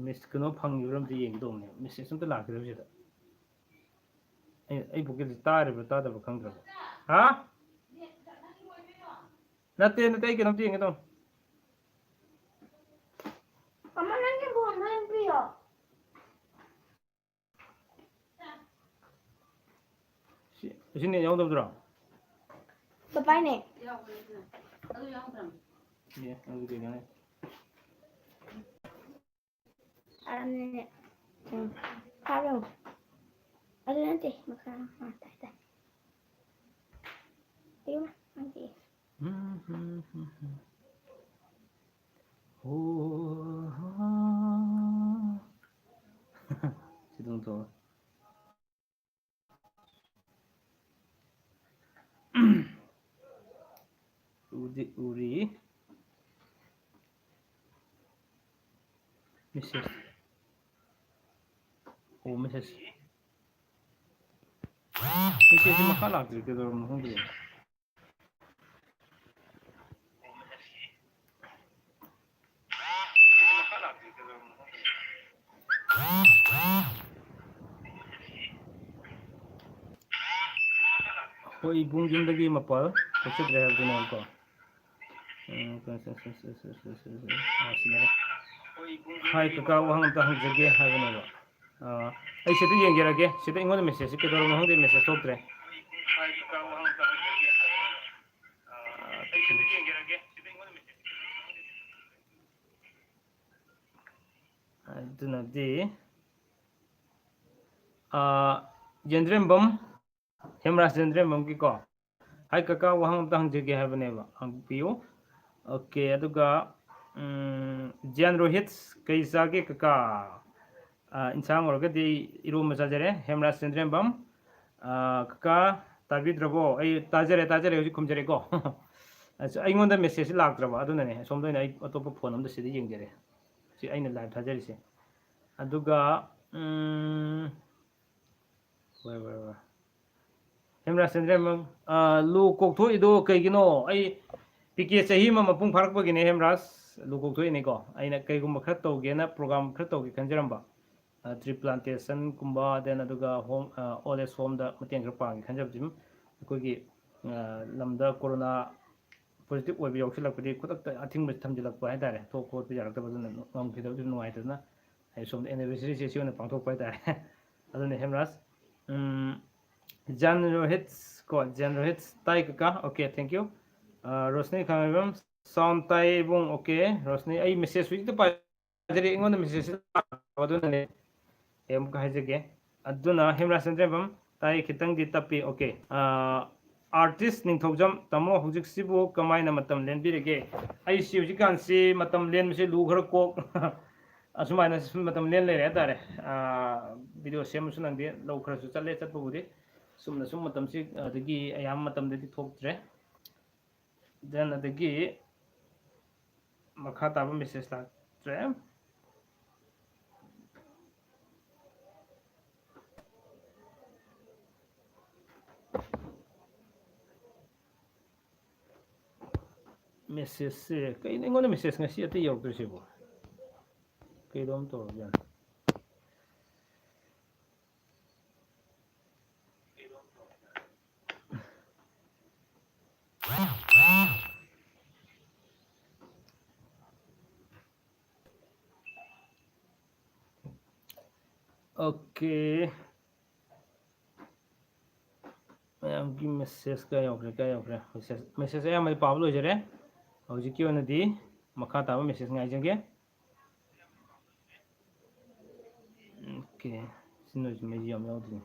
ꯃꯤꯁ ꯀꯩꯅꯣ ꯐꯪꯉꯤꯕ꯭ꯔꯥ ꯑꯝꯇ ꯌꯦꯡꯒꯦ ꯇꯧꯕꯅꯦ, ꯃꯦꯁꯦꯖ ꯑꯝꯇ ꯂꯥꯛꯈꯤꯗꯕꯁꯤꯗ꯫ ꯑꯩ, ꯑꯩ ꯄꯣꯀꯦꯠꯁꯦ ꯇꯥꯔꯤꯕ꯭ꯔꯥ ꯇꯥꯗꯕ꯭ꯔꯥ ꯈꯪꯗ꯭ꯔꯕ꯫ ꯍꯥ? ꯅꯠꯇꯦ, ꯅꯠꯇꯦ, ꯑꯩ ꯀꯩꯅꯣꯝꯇ ꯌꯦꯡꯒꯦ ꯇꯧꯕꯅꯦ꯫ ꯃꯃꯥ, ꯅꯪꯒꯤ ꯐꯣꯟꯗꯣ ꯑꯝꯇ ꯄꯤꯌꯣ꯫ ꯁꯤ, ꯁꯤ ꯅꯦꯠ ꯌꯥꯎꯗꯕꯗꯨꯔꯣ? ꯄꯄꯥꯏꯅꯦ꯫ ꯑꯦ, ꯑꯗꯨꯗꯤ ꯀꯩꯅꯣꯅꯦ꯫ ꯑꯔꯥꯝꯅꯦ꯫ ꯎꯝ꯫ ꯇꯥꯕ꯭ꯔꯣ? ꯑꯗꯨ ꯅꯠꯇꯦ, ꯃꯈꯥ꯫ ꯑꯥ, ꯇꯥꯏ, ꯇꯥꯏ꯫ ꯑꯌꯣ, ꯅꯪꯗꯤ꯫ ꯎꯝ, ꯎꯝ, ꯎꯝ, ꯎꯝ꯫ ꯍꯣ, ꯍꯥ꯫ ꯁꯤ ꯑꯗꯨꯝ ꯇꯧꯔꯣ꯫ ꯎꯗꯤ ꯎꯔꯤ꯫ ꯃꯦꯁꯦꯖ꯫ ꯑꯣ, ꯃꯦꯁꯦꯖ꯫ ꯃꯦꯁꯦꯖꯁꯤ ꯃꯈꯥ ꯂꯥꯛꯇ꯭ꯔꯤ, ꯀꯩꯗꯧꯔꯕꯅꯣ ꯈꯪꯗ꯭ꯔꯦ꯫ ꯑꯩꯈꯣꯏ ꯏꯕꯨꯡ ꯌꯨꯝꯗꯒꯤ ꯃꯄꯥꯜ ꯊꯣꯛꯆꯗ꯭ꯔꯦ ꯍꯥꯏꯕꯗꯨꯅꯦꯕꯀꯣ꯫ ꯎꯝ, ꯑꯥ, ꯁꯤꯅꯦ꯫ "ꯍꯥꯏ ꯀꯀꯥ, ꯋꯥꯍꯪ ꯑꯝꯇ ꯍꯪꯖꯒꯦ" ꯍꯥꯏꯕꯅꯦꯕ꯫ ꯑꯥ, ꯑꯩ ꯁꯤꯗ ꯌꯦꯡꯖꯔꯒꯦ꯫ ꯁꯤꯗ ꯑꯩꯉꯣꯟꯗ ꯃꯦꯁꯦꯖꯁꯤ ꯀꯩꯗꯧꯔꯕꯅꯣ ꯈꯪꯗꯦ, ꯃꯦꯁꯦꯖ ꯊꯣꯛꯇ꯭ꯔꯦ꯫ ꯑꯥ, ꯑꯗꯨꯅꯗꯤ, ꯑꯥ, ꯌꯦꯟꯗ꯭ꯔꯦꯝꯕꯝ, ꯍꯦꯝꯔꯥꯖ ꯌꯦꯟꯗ꯭ꯔꯦꯝꯕꯝꯒꯤꯀꯣ, "ꯍꯥꯏ ꯀꯀꯥ, ꯋꯥꯍꯪ ꯑꯝꯇ ꯍꯪꯖꯒꯦ" ꯍꯥꯏꯕꯅꯦꯕ, ꯍꯪꯕꯤꯌꯨ꯫ ꯑꯣꯀꯦ, ꯑꯗꯨꯒ, ꯎꯝ, ꯖꯤꯌꯥꯟ ꯔꯣꯍꯤꯠ, "ꯀꯩ ꯆꯥꯒꯦ ꯀꯀꯥ?" ꯑꯥ, ꯏꯟꯁꯥꯡ ꯑꯣꯏꯔꯒꯗꯤ ꯑꯩ ꯏꯔꯣꯝꯕ ꯆꯥꯖꯔꯦ꯫ ꯍꯦꯝꯔꯥꯖ ꯆꯟꯗ꯭ꯔꯦꯝꯕꯝ, ꯑꯥ, "ꯀꯀꯥ, ꯇꯥꯕꯤꯗ꯭ꯔꯕꯣ? ꯑꯩ ꯇꯥꯖꯔꯦ, ꯇꯥꯖꯔꯦ, ꯍꯧꯖꯤꯛ ꯈꯨꯝꯖꯔꯦꯀꯣ꯫ ꯑꯁ, ꯑꯩꯉꯣꯟꯗ message ꯂꯥꯛꯇ꯭ꯔꯕ, ꯑꯗꯨꯅꯅꯦ꯫ ꯑꯁꯣꯝꯗ ꯑꯣꯏꯅ ꯑꯩ ꯑꯇꯣꯞꯄ phone ꯑꯃꯗ ꯁꯤꯗ ꯌꯦꯡꯖꯔꯦ꯫ ꯁꯤ ꯑꯩꯅ live ꯊꯥꯖꯔꯤꯁꯦ꯫ ꯑꯗꯨꯒ, ꯎꯝ, ꯍꯣꯏ, ꯍꯣꯏ, ꯍꯣꯏ꯫ ꯍꯦꯝꯔꯥꯖ ꯆꯟꯗ꯭ꯔꯦꯝꯕꯝ, ꯑ, ꯂꯨ ꯀꯣꯛꯊꯣꯛꯏꯗꯣ ꯀꯩꯒꯤꯅꯣ? ꯑꯩ PK ꯆꯍꯤ ꯑꯃ ꯃꯄꯨꯡ ꯐꯥꯔꯛꯄꯒꯤꯅꯦ ꯍꯦꯝꯔꯥꯖ ꯂꯨ ꯀꯣꯛꯊꯣꯛꯏꯅꯤꯀꯣ꯫ ꯑꯩꯅ ꯀꯩꯒꯨꯝꯕ ꯈꯔ ꯇꯧꯒꯦꯅ program ꯈꯔ ꯇꯧꯒꯦ ꯈꯟꯖꯔꯝꯕ꯫ ꯑ, tree plantation ꯀꯨꯝꯕ, then ꯑꯗꯨꯒ home, ꯑ, old age home ꯗ ꯃꯇꯦꯡ ꯈꯔ ꯄꯥꯡꯒꯦ ꯈꯟꯖꯕꯁꯤ ꯑꯗꯨꯝ ꯑꯩꯈꯣꯏꯒꯤ, ꯑ, ꯂꯝꯗ corona positive ꯑꯣꯏꯕ ꯌꯥꯎꯁꯤꯜꯂꯛꯄꯗꯤ ꯈꯨꯗꯛꯇ ꯑꯊꯤꯡꯕ ꯊꯝꯖꯤꯜꯂꯛꯄ ꯍꯥꯏꯇꯥꯔꯦ, ꯊꯣꯛ ꯈꯣꯠꯄ ꯌꯥꯔꯛꯇꯕ, ꯑꯗꯨꯅ ꯉꯝꯈꯤꯗꯕꯗꯨ ꯅꯨꯡꯉꯥꯏꯇꯗꯅ ꯑꯩ ꯁꯣꯝꯗ anniversary ꯁꯦ ꯁꯤ ꯑꯣꯏꯅ ꯄꯥꯡꯊꯣꯛꯄ ꯍꯥꯏꯇꯥꯔꯦ꯫ ꯑꯗꯨꯅ ꯍꯦꯝꯔꯥꯖ, ꯎꯝ, ꯖꯥꯟ ꯔꯣꯍꯤꯠ ꯀꯣ, ꯖꯥꯟ ꯔꯣꯍꯤꯠ ꯇꯥꯏ ꯀꯀꯥ, okay, thank you꯫ ꯑ, ꯔꯣꯁꯅꯤ ꯈꯥꯡꯉꯩꯕꯝ, sound ꯇꯥꯏ ꯏꯕꯨꯡ, okay꯫ ꯔꯣꯁꯅꯤ, ꯑꯩ message ꯍꯧꯖꯤꯛꯇ ꯄꯥꯏ ꯍꯥꯏꯖꯔꯤ, ꯑꯩꯉꯣꯟꯗ message ꯂꯥꯛꯄ ꯑꯗꯨꯅꯅꯦ꯫ ꯑꯩ ꯑꯃꯨꯛꯀ ꯍꯥꯏꯖꯒꯦ꯫ ꯑꯗꯨꯅ ꯍꯦꯝꯔꯥꯖ ꯆꯟꯗ꯭ꯔꯦꯝꯕꯝ, ꯇꯥꯏ, ꯈꯤꯇꯪꯗꯤ ꯇꯞꯄꯤ꯫ Okay꯫ ꯑꯥ, artist ꯅꯤꯡꯊꯧꯖꯝ, ꯇꯥꯃꯣ ꯍꯧꯖꯤꯛꯁꯤꯕꯨ ꯀꯃꯥꯏꯅ ꯃꯇꯝ ꯂꯦꯟꯕꯤꯔꯤꯒꯦ? ꯑꯩꯁꯤ ꯍꯧꯖꯤꯛꯀꯥꯟꯁꯤ ꯃꯇꯝ ꯂꯦꯟꯕꯁꯤ ꯂꯨ ꯈꯔ ꯀꯣꯛ, ꯑꯁꯨꯃꯥꯏꯅ ꯁꯨꯝ ꯃꯇꯝ ꯂꯦꯟ ꯂꯩꯔꯦ ꯍꯥꯏꯇꯥꯔꯦ꯫ ꯑꯥ, video ꯁꯦꯝꯕꯁꯨ ꯅꯪꯗꯦ, ꯂꯧ ꯈꯔꯁꯨ ꯆꯠꯂꯦ, ꯆꯠꯄꯕꯨꯗꯤ꯫ ꯆꯨꯝꯅ ꯁꯨꯝ ꯃꯇꯝꯁꯤ ꯑꯗꯒꯤ ꯑꯌꯥꯝꯕ ꯃꯇꯝꯗꯗꯤ ꯊꯣꯛꯇ꯭ꯔꯦ꯫ Then ꯑꯗꯒꯤ ꯃꯈꯥ ꯇꯥꯕ message ꯂꯥꯛꯇ꯭ꯔꯦ꯫ Message ꯁꯦ ꯀꯩꯅꯣ, ꯑꯩꯉꯣꯟꯗ message ꯉꯁꯤ ꯑꯇꯩ ꯌꯧꯔꯛꯇ꯭ꯔꯤꯁꯤꯕꯣ? ꯀꯩꯅꯣꯝ ꯇꯧꯔꯕꯖꯥꯠꯅꯤ꯫ Okay꯫ ꯃꯌꯥꯝꯒꯤ message ꯀꯥꯏ ꯌꯧꯈ꯭ꯔꯦ, ꯀꯥꯏ ꯌꯧꯈ꯭ꯔꯦ? Message, message ꯑꯌꯥꯝꯕꯗꯤ ꯄꯥꯕ ꯂꯣꯏꯖꯔꯦ꯫ ꯍꯧꯖꯤꯛꯀꯤ ꯑꯣꯏꯅꯗꯤ ꯃꯈꯥ ꯇꯥꯕ message ꯉꯥꯏꯖꯒꯦ꯫ Okay꯫ ꯁꯤ ꯅꯣꯏꯁꯨ ꯃꯩꯁꯨ ꯌꯥꯝ ꯌꯥꯎꯗ꯭ꯔꯤ꯫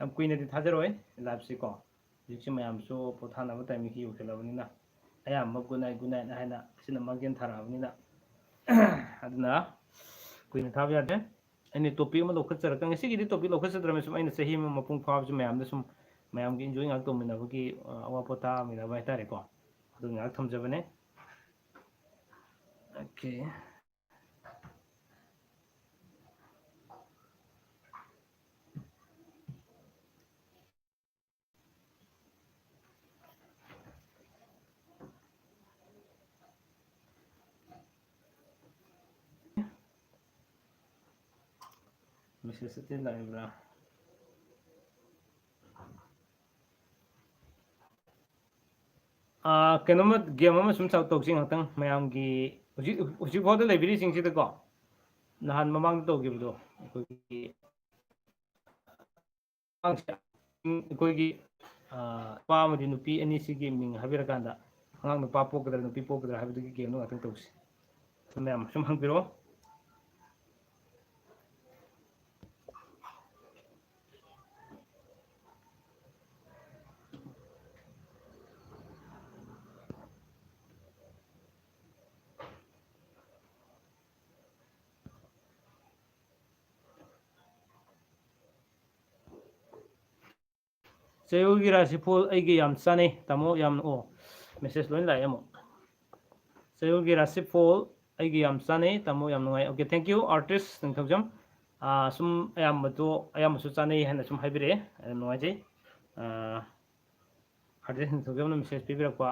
ꯌꯥꯝ ꯀꯨꯏꯅꯗꯤ ꯊꯥꯖꯔꯣꯏ live ꯁꯤꯀꯣ꯫ ꯍꯧꯖꯤꯛꯁꯤ ꯃꯌꯥꯝꯁꯨ ꯄꯣꯊꯥꯅꯕ timing ꯁꯤ ꯌꯧꯁꯤꯜꯂꯕꯅꯤꯅ꯫ ꯑꯌꯥꯝꯕ good night, good night ꯍꯥꯏꯅ ꯁꯤꯅ ꯃꯥꯡꯖꯤꯟ ꯊꯥꯔꯛꯑꯕꯅꯤꯅ꯫ ꯑꯗꯨꯅ ꯀꯨꯏꯅ ꯊꯥꯕ ꯌꯥꯗꯦ꯫ ꯑꯩꯅ topic ꯑꯃ ꯂꯧꯈꯠꯆꯔꯛꯀꯦ꯫ ꯉꯁꯤꯒꯤꯗꯤ topic ꯂꯧꯈꯠꯆꯗ꯭ꯔꯕꯅꯤ, ꯁꯨꯝ ꯑꯩꯅ ꯆꯍꯤ ꯑꯃ ꯃꯄꯨꯡ ꯐꯥꯕꯁꯤ ꯃꯌꯥꯝꯗ ꯁꯨꯝ, ꯃꯌꯥꯝꯒꯤ enjoy ꯉꯥꯏꯍꯥꯛ ꯇꯧꯃꯤꯟꯅꯕꯒꯤ, ꯑ, ꯑꯋꯥ ꯄꯣꯊꯥꯃꯤꯟꯅꯕ ꯍꯥꯏꯇꯥꯔꯦꯀꯣ꯫ ꯑꯗꯨ ꯉꯥꯏꯍꯥꯛ ꯊꯝꯖꯕꯅꯦ꯫ Okay. Message ꯑꯇꯩ ꯂꯥꯛꯏꯕ꯭ꯔꯥ? ꯑꯥ, ꯀꯩꯅꯣꯝꯃ, game ꯑꯃ ꯁꯨꯝ ꯇꯧꯁꯤ ꯉꯥꯛꯇꯪ꯫ ꯃꯌꯥꯝꯒꯤ ꯍꯧꯖꯤꯛ, ꯍꯧꯖꯤꯛ ꯐꯥꯎꯗ ꯂꯩꯕꯤꯔꯤꯁꯤꯡꯁꯤꯗꯀꯣ, ꯅꯍꯥꯟ ꯃꯃꯥꯡꯗ ꯇꯧꯈꯤꯕꯗꯣ, ꯑꯩꯈꯣꯏꯒꯤ ꯑꯉꯥꯡꯁꯦ, ꯑꯩꯈꯣꯏꯒꯤ, ꯑꯥ, ꯅꯨꯄꯥ ꯑꯃꯗꯤ ꯅꯨꯄꯤ ꯑꯅꯤꯁꯤꯒꯤ ꯃꯤꯡ ꯍꯥꯏꯕꯤꯔꯀꯥꯟꯗ, ꯑꯉꯥꯡ ꯅꯨꯄꯥ ꯄꯣꯛꯀꯗ꯭ꯔꯥ ꯅꯨꯄꯤ ꯄꯣꯛꯀꯗ꯭ꯔꯥ ꯍꯥꯏꯕꯗꯨꯒꯤ game ꯗꯣ ꯉꯥꯛꯇꯪ ꯇꯧꯁꯤ꯫ ꯃꯌꯥꯝ ꯁꯨꯝ ꯍꯪꯕꯤꯔꯛꯑꯣ꯫ ꯆꯌꯣꯜꯒꯤ ꯔꯥꯁꯤꯐꯣꯜ ꯑꯩꯒ ꯌꯥꯝ ꯆꯥꯟꯅꯩ, ꯇꯥꯃꯣ, ꯌꯥꯝ, ꯑꯣ, message ꯂꯣꯏ ꯂꯥꯛꯑꯦ ꯑꯃꯨꯛ꯫ ꯆꯌꯣꯜꯒꯤ ꯔꯥꯁꯤꯐꯣꯜ ꯑꯩꯒ ꯌꯥꯝ ꯆꯥꯟꯅꯩ, ꯇꯥꯃꯣ, ꯌꯥꯝ ꯅꯨꯡꯉꯥꯏ꯫ Okay, thank you, artist ꯅꯤꯡꯊꯧꯖꯝ꯫ ꯑꯥ, ꯁꯨꯝ ꯑꯌꯥꯝꯕꯗꯣ, ꯑꯌꯥꯝꯕꯁꯨ ꯆꯥꯟꯅꯩ ꯍꯥꯏꯅ ꯁꯨꯝ ꯍꯥꯏꯕꯤꯔꯛꯑꯦ, ꯌꯥꯝ ꯅꯨꯡꯉꯥꯏꯖꯩ꯫ ꯑꯥ, artist ꯅꯤꯡꯊꯧꯖꯝꯅ message ꯄꯤꯕꯤꯔꯛꯄ꯫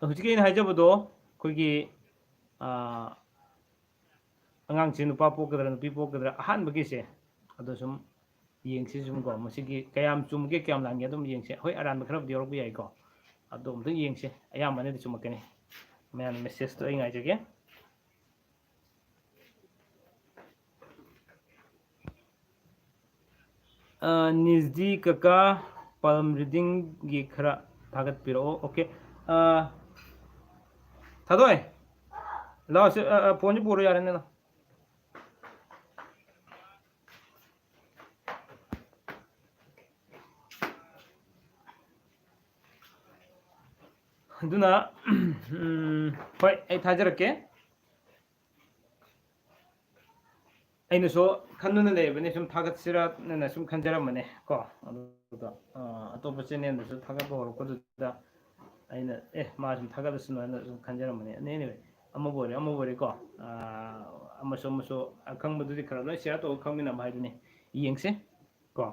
ꯍꯧꯖꯤꯛꯀꯤ ꯑꯩꯅ ꯍꯥꯏꯖꯕꯗꯣ, ꯑꯩꯈꯣꯏꯒꯤ, ꯑꯥ, ꯑꯉꯥꯡꯁꯦ ꯅꯨꯄꯥ ꯄꯣꯛꯀꯗ꯭ꯔꯥ ꯅꯨꯄꯤ ꯄꯣꯛꯀꯗ꯭ꯔꯥ, ꯑꯍꯥꯟꯕꯒꯤꯁꯦ, ꯑꯗꯣ ꯁꯨꯝ ꯌꯦꯡꯁꯤ ꯁꯨꯝ ꯀꯣ, ꯃꯁꯤꯒꯤ ꯀꯌꯥꯝ ꯆꯨꯝꯒꯦ ꯀꯌꯥꯝ ꯂꯥꯟꯒꯦ ꯑꯗꯨꯝ ꯌꯦꯡꯁꯦ꯫ ꯍꯣꯏ, ꯑꯔꯥꯟꯕ ꯈꯔꯕꯨꯗꯤ ꯌꯥꯎꯔꯛꯄ ꯌꯥꯏꯀꯣ, ꯑꯗꯣ ꯑꯃꯨꯛꯇꯪ ꯌꯦꯡꯁꯦ, ꯑꯌꯥꯝꯕꯅꯗꯤ ꯆꯨꯝꯃꯛꯀꯅꯤ꯫ ꯃꯌꯥꯝ message ꯇꯣ ꯑꯩ ꯉꯥꯏꯖꯒꯦ꯫ ꯑ, ꯅꯤꯖꯗꯤ ꯀꯀꯥ, palm reading ꯒꯤ ꯈꯔ ꯊꯥꯒꯠꯄꯤꯔꯛꯑꯣ꯫ Okay꯫ ꯑ, ꯊꯥꯗꯣꯏ, ꯂꯥꯛꯑꯣ ꯁꯤ, ꯑ, ꯑ, phone ꯁꯤ ꯄꯨꯔꯣ ꯌꯥꯔꯦꯅꯦ, ꯂꯥꯛꯑꯣ꯫ ꯑꯗꯨꯅ ꯎꯝ, ꯍꯣꯏ, ꯑꯩ ꯊꯥꯖꯔꯛꯀꯦ꯫ ꯑꯩꯅꯁꯨ ꯈꯟꯗꯨꯅ ꯂꯩꯕꯅꯤ, ꯁꯨꯝ ꯊꯥꯒꯠꯁꯤꯔꯅ ꯁꯨꯝ ꯈꯟꯖꯔꯝꯕꯅꯦ ꯀꯣ꯫ ꯑꯗꯨꯒ ꯑꯇꯣꯞꯄ ꯆꯦꯅꯦꯜꯗꯁꯨ ꯊꯥꯒꯠꯄ ꯍꯧꯔꯛꯄꯗꯨꯗ ꯑꯩꯅ ꯑꯦ, ꯃꯥ ꯁꯨꯝ ꯊꯥꯒꯠꯂꯁꯅꯨ ꯍꯥꯏꯅ ꯁꯨꯝ ꯈꯟꯖꯔꯝꯕꯅꯦ꯫ Anyway, ꯑꯃꯕꯨ ꯑꯣꯏꯔꯦ ꯑꯃꯕꯨ ꯑꯣꯏꯔꯦꯀꯣ, ꯑꯃꯁꯨ ꯑꯃꯁꯨ ꯑꯈꯪꯕꯗꯨꯗꯤ ꯈꯔ ꯂꯣꯏ ꯁꯤꯌꯥꯔ ꯇꯧꯔꯒ ꯈꯪꯃꯤꯟꯅꯕ ꯍꯥꯏꯗꯨꯅꯤ꯫ ꯌꯦꯡꯁꯦ ꯀꯣ꯫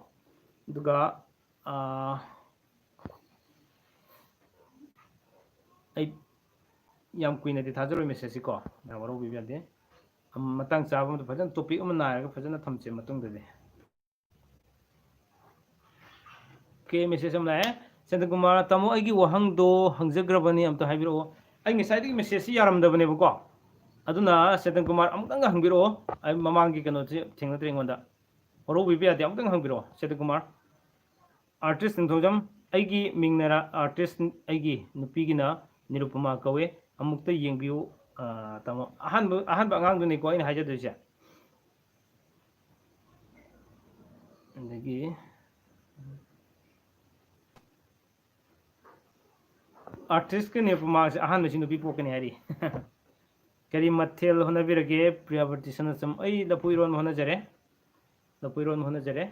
ꯑꯗꯨꯒ ꯑꯩ ꯌꯥꯝ ꯀꯨꯏꯅꯗꯤ ꯊꯥꯖꯔꯣꯏ ꯃꯦꯁꯦꯖꯁꯤꯀꯣ, ꯃꯌꯥꯝ ꯋꯥꯔꯧꯕꯤꯕ ꯌꯥꯗꯦ꯫ ꯃꯇꯥꯡ ꯆꯥꯕ ꯑꯃꯗ ꯐꯖꯅ ꯇꯣꯄꯤꯛ ꯑꯃ ꯅꯥꯏꯔꯒ ꯐꯖꯅ ꯊꯝꯁꯦ ꯃꯇꯨꯡꯗꯗꯤ꯫ ꯑꯣꯀꯦ, ꯃꯦꯁꯦꯖ ꯑꯃ ꯂꯥꯛꯑꯦ꯫ ꯆꯟꯗ꯭ꯔꯀꯨꯃꯥꯔ, ꯇꯥꯃꯣ, ꯑꯩꯒꯤ ꯋꯥꯍꯪꯗꯣ ꯍꯪꯖꯈ꯭ꯔꯕꯅꯤ, ꯑꯝꯇ ꯍꯥꯏꯕꯤꯔꯛꯑꯣ꯫ ꯑꯩ ꯉꯁꯥꯏꯗꯒꯤ ꯃꯦꯁꯦꯖꯁꯤ ꯌꯥꯔꯝꯗꯕꯅꯦꯕꯀꯣ, ꯑꯗꯨꯅ ꯆꯟꯗ꯭ꯔꯀꯨꯃꯥꯔ ꯑꯃꯨꯛꯇꯪꯒ ꯍꯪꯕꯤꯔꯛꯑꯣ꯫ ꯑꯩ ꯃꯃꯥꯡꯒꯤ ꯀꯩꯅꯣꯁꯤ ꯊꯦꯡꯅꯗ꯭ꯔꯦ ꯑꯩꯉꯣꯟꯗ꯫ ꯋꯥꯔꯧꯕꯤꯕ ꯌꯥꯗꯦ, ꯑꯃꯨꯛꯇꯪ ꯍꯪꯕꯤꯔꯛꯑꯣ ꯆꯟꯗ꯭ꯔꯀꯨꯃꯥꯔ꯫ ꯑꯥꯔꯇꯤꯁ ꯅꯤꯡꯊꯧꯖꯝ, ꯑꯩꯒꯤ ꯃꯤꯡꯅꯔ ꯑꯥꯔꯇꯤꯁ ꯑꯩꯒꯤ ꯅꯨꯄꯤꯒꯤꯅ ꯅꯤꯔꯨꯄꯃꯥ ꯀꯧꯋꯦ꯫ ꯑꯃꯨꯛꯇ ꯌꯦꯡꯕꯤꯌꯨ꯫ ꯇꯥꯃꯣ, ꯑꯍꯥꯟꯕ ꯑꯍꯥꯟꯕ ꯑꯉꯥꯡꯗꯨꯅꯤꯀꯣ ꯑꯩꯅ ꯍꯥꯏꯖꯗꯣꯏꯁꯦ꯫ ꯑꯗꯒꯤ ꯑꯥꯔꯇꯤꯁꯀ ꯅꯤꯔꯨꯄꯃꯥꯁꯦ ꯑꯍꯥꯟꯕꯁꯤ ꯅꯨꯄꯤ ꯄꯣꯛꯀꯅꯤ ꯍꯥꯏꯔꯤ꯫ ꯀꯔꯤ ꯃꯊꯦꯜ ꯍꯣꯠꯅꯕꯤꯔꯒꯦ? ꯄ꯭ꯔꯤꯌꯥꯕꯇꯤ ꯁꯅꯥꯆꯝ, ꯑꯩ ꯂꯐꯨ ꯏꯔꯣꯟꯕ ꯍꯣꯠꯅꯖꯔꯦ꯫ ꯂꯐꯨ ꯏꯔꯣꯟꯕ ꯍꯣꯠꯅꯖꯔꯦ꯫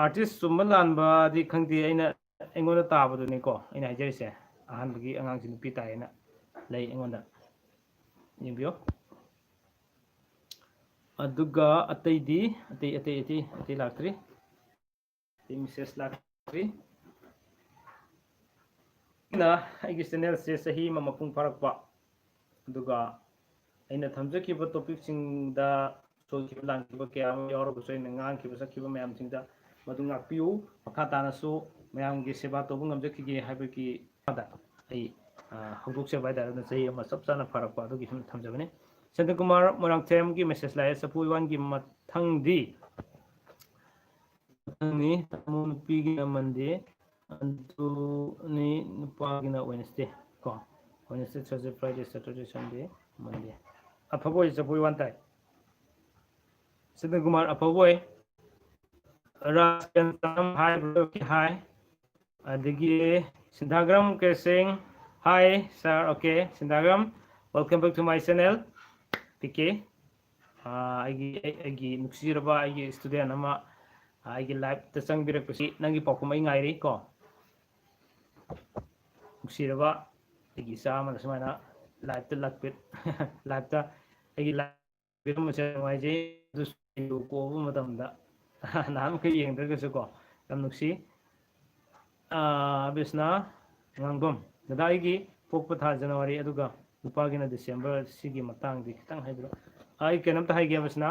ꯑꯥꯔꯇꯤꯁ ꯆꯨꯝꯕ ꯂꯥꯟꯕꯗꯤ ꯈꯪꯗꯦ, ꯑꯩꯅ ꯑꯩꯉꯣꯟꯗ ꯇꯥꯕꯗꯨꯅꯤꯀꯣ ꯑꯩꯅ ꯍꯥꯏꯖꯔꯤꯁꯦ꯫ ꯑꯍꯥꯟꯕꯒꯤ ꯑꯉꯥꯡꯁꯤ ꯅꯨꯄꯤ ꯇꯥꯏꯌꯦꯅ ꯂꯩ ꯑꯩꯉꯣꯟꯗ, ꯌꯦꯡꯕꯤꯌꯨ꯫ ꯑꯗꯨꯒ ꯑꯇꯩꯗꯤ ꯑꯇꯩ ꯑꯇꯩ ꯑꯇꯩ ꯑꯇꯩ ꯂꯥꯛꯇ꯭ꯔꯤ꯫ ꯑꯇꯩ ꯃꯦꯁꯦꯖ ꯂꯥꯛꯇ꯭ꯔꯤ꯫ ꯑꯩꯅ ꯑꯩꯒꯤ ꯆꯦꯅꯦꯜꯁꯦ ꯆꯍꯤ ꯑꯃ ꯃꯄꯨꯡ ꯐꯥꯔꯛꯄ, ꯑꯗꯨꯒ ꯑꯩꯅ ꯊꯝꯖꯈꯤꯕ ꯇꯣꯄꯤꯛꯁꯤꯡꯗ ꯁꯣꯏꯈꯤꯕ ꯂꯥꯟꯈꯤꯕ ꯀꯌꯥ ꯑꯃ ꯌꯥꯎꯔꯒꯁꯨ, ꯑꯩꯅ ꯉꯥꯡꯈꯤꯕ ꯁꯛꯈꯤꯕ ꯃꯌꯥꯝꯁꯤꯡꯗ ꯃꯗꯨ ꯉꯥꯛꯄꯤꯌꯨ꯫ ꯃꯈꯥ ꯇꯥꯅꯁꯨ ꯃꯌꯥꯝꯒꯤ ꯁꯦꯕꯥ ꯇꯧꯕ ꯉꯝꯖꯈꯤꯒꯦ ꯍꯥꯏꯕꯒꯤ ꯑꯩ ꯍꯧꯗꯣꯛꯆꯕ ꯍꯥꯏꯇꯥꯔꯦ꯫ ꯑꯗꯨꯅ ꯆꯍꯤ ꯑꯃ ꯆꯞ ꯆꯥꯅ ꯐꯥꯔꯛꯄ ꯑꯗꯨꯒꯤ ꯁꯨꯝ ꯊꯝꯖꯕꯅꯤ꯫ ꯁꯦꯟꯇ꯭ꯔꯀꯨꯃꯥꯔ ꯃꯣꯏꯔꯥꯡꯊꯦꯝꯒꯤ ꯃꯦꯁꯦꯖ ꯂꯥꯛꯑꯦ, ꯆꯐꯨ ꯏꯋꯥꯟꯒꯤ ꯃꯊꯪꯗꯤ ꯃꯊꯪꯅꯤ, ꯇꯥꯃꯣ, ꯅꯨꯄꯤꯒꯤꯅ ꯃꯟꯗꯦ, ꯑꯗꯨꯅꯤ ꯅꯨꯄꯥꯒꯤꯅ ꯋꯦꯅꯁꯗꯦ ꯀꯣ꯫ Wednesday, Thursday, Friday, Saturday, Sunday, Monday. ꯑꯐꯕ ꯑꯣꯏ, ꯆꯐꯨ ꯏꯋꯥꯟ ꯇꯥꯏ꯫ ꯁꯦꯟꯇ꯭ꯔꯀꯨꯃꯥꯔ ꯑꯐꯕ ꯑꯣꯏ꯫ Raj Kentam hi, brother, hi. ꯑꯗꯒꯤ ꯁꯤꯟꯊꯥꯒ꯭ꯔꯝ ꯀꯦꯁꯤꯡ, hi sir, okay, Instagram, welcome back to my channel, P K. ꯑꯥ, ꯑꯩꯒꯤ ꯑꯩ- ꯑꯩꯒꯤ ꯅꯨꯡꯁꯤꯔꯕ ꯑꯩꯒꯤ ꯏꯁꯇꯨꯗꯦꯟ ꯑꯃ, ꯑꯥ, ꯑꯩꯒꯤ ꯂꯥꯏꯐꯇ ꯆꯪꯕꯤꯔꯛꯄꯁꯤ ꯅꯪꯒꯤ ꯄꯥꯎꯈꯨꯝ ꯑꯩ ꯉꯥꯏꯔꯤ ꯀꯣ꯫ ꯅꯨꯡꯁꯤꯔꯕ ꯑꯩꯒꯤ ꯏꯆꯥ ꯑꯃꯅ ꯁꯨꯃꯥꯏꯅ ꯂꯥꯏꯐꯇ ꯂꯥꯛꯄꯤ- ꯂꯥꯏꯐꯇ ꯑꯩꯒꯤ ꯂꯥꯏꯐ ꯄꯤꯔꯝꯕꯁꯦ ꯌꯥꯝ ꯅꯨꯡꯉꯥꯏꯖꯩ꯫ ꯑꯗꯨꯁꯨ ꯄꯣꯛꯄ ꯃꯇꯝꯗ ꯅꯍꯥꯟ ꯃꯈꯩ ꯌꯦꯡꯗ꯭ꯔꯒꯁꯨ ꯀꯣ, ꯌꯥꯝ ꯅꯨꯡꯁꯤ꯫ ꯑꯥ, ꯕꯤꯁꯅꯥ ꯉꯥꯡꯕꯝ, ꯗꯗꯥ, ꯑꯩꯒꯤ ꯄꯣꯛꯄ ꯊꯥ ꯖꯅꯋꯥꯔꯤ, ꯑꯗꯨꯒ ꯅꯨꯄꯥꯒꯤꯅ ꯗꯤꯁꯦꯝꯕꯔ, ꯁꯤꯒꯤ ꯃꯇꯥꯡꯗꯤ ꯈꯤꯇꯪ ꯍꯥꯏꯕꯤꯔꯛꯑꯣ꯫ ꯑꯩ ꯀꯩꯅꯣꯝꯇ ꯍꯥꯏꯒꯦ, ꯕꯤꯁꯅꯥ,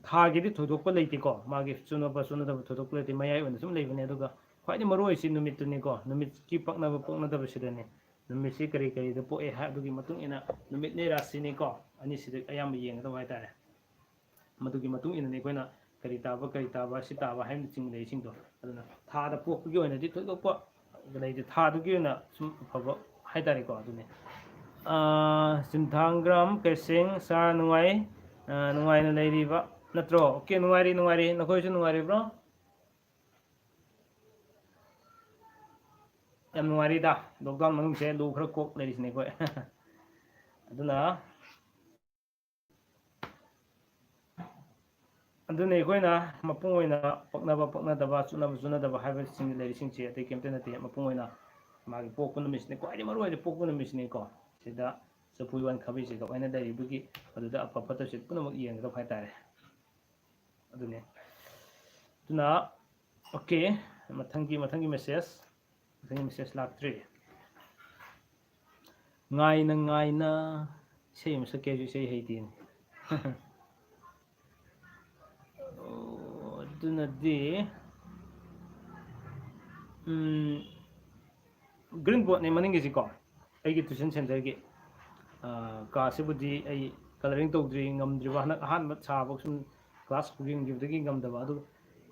ꯊꯥꯒꯤꯗꯤ ꯊꯣꯏꯗꯣꯛꯄ ꯂꯩꯇꯦꯀꯣ, ꯃꯥꯒꯤ ꯆꯨꯅꯕ ꯆꯨꯅꯗꯕ ꯊꯣꯏꯗꯣꯛꯄ ꯂꯩꯇꯦ, ꯃꯌꯥꯏ ꯑꯣꯏꯅ ꯁꯨꯝ ꯂꯩꯕꯅꯦ꯫ ꯑꯗꯨꯒ ꯈ꯭ꯋꯥꯏꯗꯒꯤ ꯃꯔꯨ ꯑꯣꯏꯁꯤ ꯅꯨꯃꯤꯠꯇꯨꯅꯤꯀꯣ, ꯅꯨꯃꯤꯠꯀꯤ ꯄꯛꯅꯕ ꯄꯣꯛꯅꯗꯕꯁꯤꯗꯅꯤ꯫ ꯅꯨꯃꯤꯠꯁꯤ ꯀꯔꯤ ꯀꯔꯤꯗ ꯄꯣꯛꯑꯦ ꯍꯥꯏ, ꯑꯗꯨꯒꯤ ꯃꯇꯨꯡ ꯏꯟꯅ ꯅꯨꯃꯤꯠꯅꯦ ꯔꯥꯁꯤꯅꯤꯀꯣ, ꯑꯅꯤꯁꯤꯗ ꯑꯌꯥꯝꯕ ꯌꯦꯡꯒꯗꯕ ꯍꯥꯏꯇꯥꯔꯦ꯫ ꯃꯗꯨꯒꯤ ꯃꯇꯨꯡ ꯏꯟꯅꯅꯤ ꯑꯩꯈꯣꯏꯅ ꯀꯔꯤ ꯇꯥꯕ, ꯀꯔꯤ ꯇꯥꯕ, ꯁꯤ ꯇꯥꯕ ꯍꯥꯏꯕꯅꯆꯤꯡꯕ ꯂꯩꯔꯤꯁꯤꯡꯗꯣ꯫ ꯑꯗꯨꯅ ꯊꯥꯗ ꯄꯣꯛꯄꯒꯤ ꯑꯣꯏꯅꯗꯤ ꯊꯣꯏꯗꯣꯛꯄ ꯂꯩꯇꯦ, ꯊꯥꯗꯨꯒꯤ ꯑꯣꯏꯅ ꯁꯨꯝ ꯑꯐꯕ ꯍꯥꯏꯇꯥꯔꯦꯀꯣ, ꯑꯗꯨꯅꯤ꯫ ꯑꯥ, ꯆꯤꯟꯊꯥꯡꯒ꯭ꯔꯥꯝ ꯀꯩꯁꯦꯡ, ꯁꯥꯔ ꯅꯨꯡꯉꯥꯏ-, ꯑꯥ, ꯅꯨꯡꯉꯥꯏꯅ ꯂꯩꯔꯤꯕ ꯅꯠꯇ꯭ꯔꯣ? ꯑꯣꯀꯦ, ꯅꯨꯡꯉꯥꯏꯔꯤ, ꯅꯨꯡꯉꯥꯏꯔꯤ꯫ ꯅꯈꯣꯏꯁꯨ ꯅꯨꯡꯉꯥꯏꯔꯤꯕ꯭ꯔꯣ? ꯌꯥꯝ ꯅꯨꯡꯉꯥꯏꯔꯤꯗ, ꯂꯣꯛꯗꯥꯎꯟ ꯃꯅꯨꯡꯁꯦ ꯂꯨ ꯈꯔ ꯀꯣꯛ ꯂꯩꯔꯤꯁꯤꯅꯦ ꯑꯩꯈꯣꯏ꯫ ꯑꯗꯨꯅ, ꯑꯗꯨꯅ ꯑꯩꯈꯣꯏꯅ ꯃꯄꯨꯡ ꯑꯣꯏꯅ ꯄꯛꯅꯕ ꯄꯛꯅꯗꯕ, ꯆꯨꯅꯕ ꯆꯨꯅꯗꯕ ꯍꯥꯏꯕꯁꯤꯡ ꯂꯩꯔꯤꯁꯤꯡꯁꯦ ꯑꯇꯩ ꯀꯩꯝꯇ ꯅꯠꯇꯦ, ꯃꯄꯨꯡ ꯑꯣꯏꯅ ꯃꯥꯒꯤ ꯄꯣꯛꯄ ꯅꯨꯃꯤꯠꯁꯤꯅ ꯈ꯭ꯋꯥꯏꯗꯒꯤ ꯃꯔꯨ ꯑꯣꯏꯅ ꯄꯣꯛꯄ ꯅꯨꯃꯤꯠꯁꯤꯅꯤꯀꯣ꯫ ꯁꯤꯗ ꯆꯐꯨ ꯎꯌꯥꯟ ꯈꯥꯕꯩꯁꯦ ꯀꯃꯥꯏꯅ ꯂꯩꯔꯤꯕꯒꯤ, ꯑꯗꯨꯗ ꯑꯐ ꯐꯠꯇꯕꯁꯦ ꯄꯨꯝꯅꯃꯛ ꯌꯦꯡꯒꯗꯕ ꯍꯥꯏꯇꯥꯔꯦ꯫ ꯑꯗꯨꯅꯦ꯫ ꯑꯗꯨꯅ, ꯑꯣꯀꯦ, ꯃꯊꯪꯒꯤ, ꯃꯊꯪꯒꯤ ꯃꯦꯁꯦꯖ, ꯃꯊꯪꯒꯤ ꯃꯦꯁꯦꯖ ꯂꯥꯛꯇ꯭ꯔꯤ꯫ ꯉꯥꯏꯅ ꯉꯥꯏꯅ ꯏꯁꯩ ꯑꯃ ꯁꯛꯀꯦ ꯍꯥꯏꯁꯨ ꯏꯁꯩ ꯍꯩꯇꯦꯅꯦ꯫ ꯑꯣ, ꯑꯗꯨꯅꯗꯤ, ꯎꯝ, ꯒ꯭ꯔꯤꯟ ꯕꯣꯔꯗꯅꯦ ꯃꯅꯤꯡꯒꯤꯁꯤꯀꯣ, ꯑꯩꯒꯤ ꯇ꯭ꯌꯨꯁꯟ ꯁꯦꯟꯇꯔꯒꯤ꯫ ꯑꯥ, ꯀꯥꯁꯤꯕꯨꯗꯤ ꯑꯩ ꯀꯂꯔꯤꯡ ꯇꯧꯗ꯭ꯔꯤ, ꯉꯝꯗ꯭ꯔꯤꯕ, ꯍꯟꯗꯛ ꯑꯍꯥꯟꯕ ꯁꯥꯕ ꯁꯨꯝ ꯀ꯭ꯂꯥꯁ ꯍꯧꯖꯤꯟꯈꯤꯕꯗꯒꯤ ꯉꯝꯗꯕ꯫ ꯑꯗꯨ,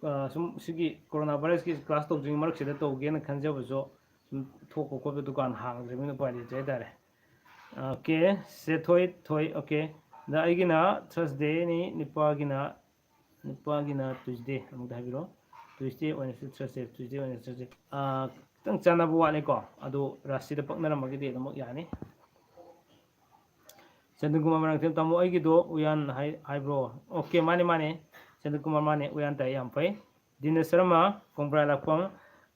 ꯑꯥ, ꯁꯨꯝ ꯁꯤꯒꯤ ꯀꯣꯔꯣꯅꯥ ꯚꯥꯏꯔꯁꯀꯤ ꯀ꯭ꯂꯥꯁ ꯇꯧꯗ꯭ꯔꯤꯉꯩ ꯃꯔꯛꯁꯤꯗ ꯇꯧꯒꯦꯅ ꯈꯟꯖꯕꯁꯨ ꯁꯨꯝ ꯊꯣꯛꯄ ꯈꯣꯠꯄ ꯗꯨꯀꯥꯟ ꯍꯥꯡꯗ꯭ꯔꯤꯕꯅꯤꯅ ꯎꯄꯥꯏ ꯂꯩꯇ꯭ꯔꯦ ꯍꯥꯏꯇꯥꯔꯦ꯫ ꯑꯣꯀꯦ, ꯁꯦ ꯊꯣꯏ, ꯊꯣꯏ, ꯑꯣꯀꯦ꯫ ꯑꯗ ꯑꯩꯒꯤꯅ ꯊꯔꯁꯗꯦꯅꯤ, ꯅꯨꯄꯥꯒꯤꯅ, ꯅꯨꯄꯥꯒꯤꯅ ꯇ꯭ꯌꯨꯁꯗꯦ꯫ ꯑꯃꯨꯛꯇ ꯍꯥꯏꯕꯤꯔꯣ꯫ Tuesday ꯑꯣꯏꯅ ꯆꯠꯁꯦ, Tuesday ꯑꯣꯏꯅ ꯆꯠꯁꯦ꯫ ꯑꯥ, ꯈꯤꯇꯪ ꯆꯥꯟꯅꯕ ꯋꯥꯠꯂꯦꯀꯣ, ꯑꯗꯣ ꯔꯥꯁꯤꯗ ꯄꯛꯅꯔꯝꯃꯒꯗꯤ ꯑꯗꯨꯃꯛ ꯌꯥꯅꯤ꯫ ꯆꯟꯗ꯭ꯔꯀꯨꯃꯥꯔ ꯃꯣꯏꯔꯥꯡꯊꯦꯝ, ꯇꯥꯃꯣ, ꯑꯩꯒꯤꯗꯣ ꯎꯌꯥꯟ ꯍꯥꯏ-, ꯍꯥꯏꯕ꯭ꯔꯣ? Okay, ꯃꯥꯅꯦ, ꯃꯥꯅꯦ, ꯆꯟꯗ꯭ꯔꯀꯨꯃꯥꯔ, ꯃꯥꯅꯦ, ꯎꯌꯥꯟ ꯇꯥꯏ, ꯌꯥꯝ ꯐꯩ꯫ ꯗꯤꯅ ꯁꯔꯃ, ꯀꯣꯡꯕ꯭ꯔꯥ ꯂꯥꯛꯐꯝ,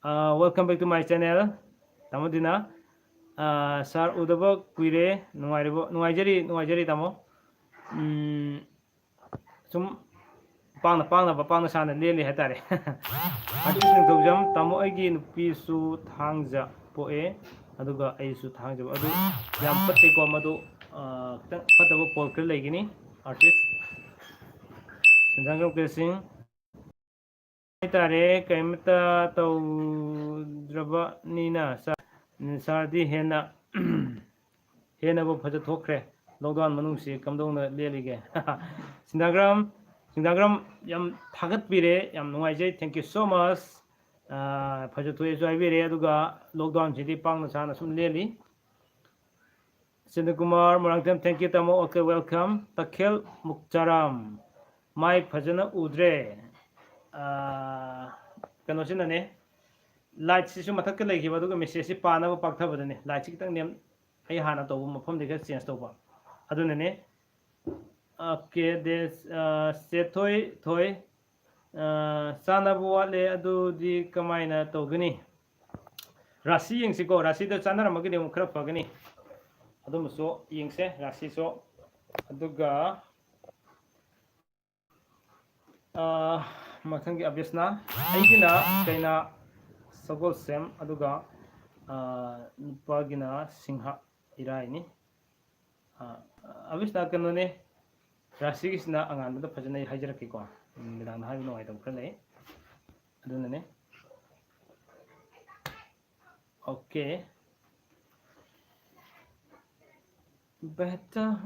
ꯑꯥ, welcome back to my channel, ꯇꯥꯃꯣ ꯗꯤꯅ꯫ ꯑꯥ, sir ꯎꯗꯕ ꯀꯨꯏꯔꯦ, ꯅꯨꯡꯉꯥꯏꯔꯤꯕꯣ? ꯅꯨꯡꯉꯥꯏꯖꯔꯤ, ꯅꯨꯡꯉꯥꯏꯖꯔꯤ, ꯇꯥꯃꯣ꯫ ꯎꯝ, ꯁꯨꯝ ꯄꯥꯡꯅ ꯄꯥꯡꯅꯕ, ꯄꯥꯡꯅ ꯁꯥꯟꯅ ꯂꯦꯜꯂꯤ ꯍꯥꯏꯇꯥꯔꯦ꯫ ꯑꯥꯔꯇꯤꯁ ꯅꯤꯡꯊꯧꯖꯝ, ꯇꯥꯃꯣ, ꯑꯩꯒꯤ ꯅꯨꯄꯤꯁꯨ ꯊꯥꯡꯖ ꯄꯣꯛꯑꯦ, ꯑꯗꯨꯒ ꯑꯩꯁꯨ ꯊꯥꯡꯖ ꯄꯣꯛꯑꯦ꯫ ꯑꯗꯨ ꯌꯥꯝ ꯐꯠꯇꯦꯀꯣ, ꯃꯗꯨ, ꯑꯥ, ꯈꯤꯇꯪ ꯐꯠꯇꯕ ꯄꯣꯠ ꯈꯔ ꯂꯩꯒꯅꯤ꯫ ꯑꯥꯔꯇꯤꯁ ꯁꯦꯟꯖꯥꯡꯒꯝ ꯀꯦꯁꯤꯡ ꯍꯥꯏꯇꯥꯔꯦ, ꯀꯔꯤꯃꯇ ꯇꯧꯗ꯭ꯔꯕꯅꯤꯅ ꯁꯥꯔ, ꯁꯥꯔꯗꯤ ꯍꯦꯟꯅ, ꯍꯦꯟꯅꯕꯨ ꯐꯖꯊꯣꯛꯈ꯭ꯔꯦ꯫ Lockdown ꯃꯅꯨꯡꯁꯤ ꯀꯝꯗꯧꯅ ꯂꯦꯜꯂꯤꯒꯦ? ꯁꯤꯟꯗꯥꯒ꯭ꯔꯥꯝ, ꯁꯤꯟꯗꯥꯒ꯭ꯔꯥꯝ ꯌꯥꯝ ꯊꯥꯒꯠꯄꯤꯔꯦ, ꯌꯥꯝ ꯅꯨꯡꯉꯥꯏꯖꯩ, thank you so much꯫ ꯑꯥ, ꯐꯖꯊꯣꯛꯑꯦꯁꯨ ꯍꯥꯏꯕꯤꯔꯦ, ꯑꯗꯨꯒ lockdownꯁꯤꯗꯤ ꯄꯥꯡꯅ ꯁꯥꯅ ꯁꯨꯝ ꯂꯦꯜꯂꯤ꯫ ꯆꯟꯗ꯭ꯔꯀꯨꯃꯥꯔ ꯃꯣꯏꯔꯥꯡꯊꯦꯝ, thank you ꯇꯥꯃꯣ, okay, welcome꯫ ꯇꯈꯦꯜ ꯃꯨꯛꯆꯥꯔꯥꯝ, ꯃꯥꯏ ꯐꯖꯅ ꯎꯗ꯭ꯔꯦ꯫ ꯑꯥ, ꯀꯩꯅꯣꯁꯤꯅꯅꯦ, lightꯁꯤꯁꯨ ꯃꯊꯛꯇ ꯂꯩꯈꯤꯕ, ꯑꯗꯨꯒ messageꯁꯤ ꯄꯥꯅꯕ ꯄꯥꯛꯊꯕꯗꯅꯦ, lightꯁꯤ ꯈꯤꯇꯪ ꯅꯦꯝ-, ꯑꯩ ꯍꯥꯟꯅ ꯇꯧꯕ ꯃꯐꯝꯗꯒꯤ ꯈꯔ change ꯇꯧꯕ, ꯑꯗꯨꯅꯅꯦ꯫ Okay, this, ꯑꯥ, ꯆꯦꯊꯣꯏ ꯊꯣꯏ, ꯑꯥ, ꯆꯥꯟꯅꯕ ꯋꯥꯠꯂꯦ, ꯑꯗꯨꯗꯤ ꯀꯃꯥꯏꯅ ꯇꯧꯒꯅꯤ? ꯔꯥꯁꯤ ꯌꯦꯡꯁꯤꯀꯣ, ꯔꯥꯁꯤꯗ ꯆꯥꯟꯅꯔꯝꯃꯒꯗꯤ ꯑꯃꯨꯛ ꯈꯔ ꯐꯒꯅꯤ꯫ ꯑꯗꯨꯝꯕꯁꯨ ꯌꯦꯡꯁꯦ, ꯔꯥꯁꯤꯁꯨ꯫ ꯑꯗꯨꯒ, ꯑꯥ, ꯃꯊꯪꯒꯤ ꯑꯕꯤꯁꯅ, ꯑꯩꯒꯤꯅ ꯀꯩꯅꯥ ꯁꯒꯣꯜꯁꯦꯝ, ꯑꯗꯨꯒ, ꯑꯥ, ꯅꯨꯄꯥꯒꯤꯅ ꯁꯤꯡꯍ, ꯏꯔꯥꯏꯅꯤ꯫ ꯑꯥ, ꯑꯕꯤꯁꯅ ꯀꯩꯅꯣꯅꯦ, ꯔꯥꯁꯤꯒꯤꯁꯤꯅ ꯑꯉꯥꯟꯕꯗ ꯐꯖꯅ ꯑꯩ ꯍꯥꯏꯖꯔꯛꯀꯦꯀꯣ꯫ ꯎꯝ, ꯃꯦꯗꯥꯝꯅ ꯍꯥꯏꯕ ꯅꯨꯡꯉꯥꯏꯇꯕ ꯈꯔ ꯂꯩ꯫ ꯑꯗꯨꯅꯅꯦ꯫ Okay꯫ Better,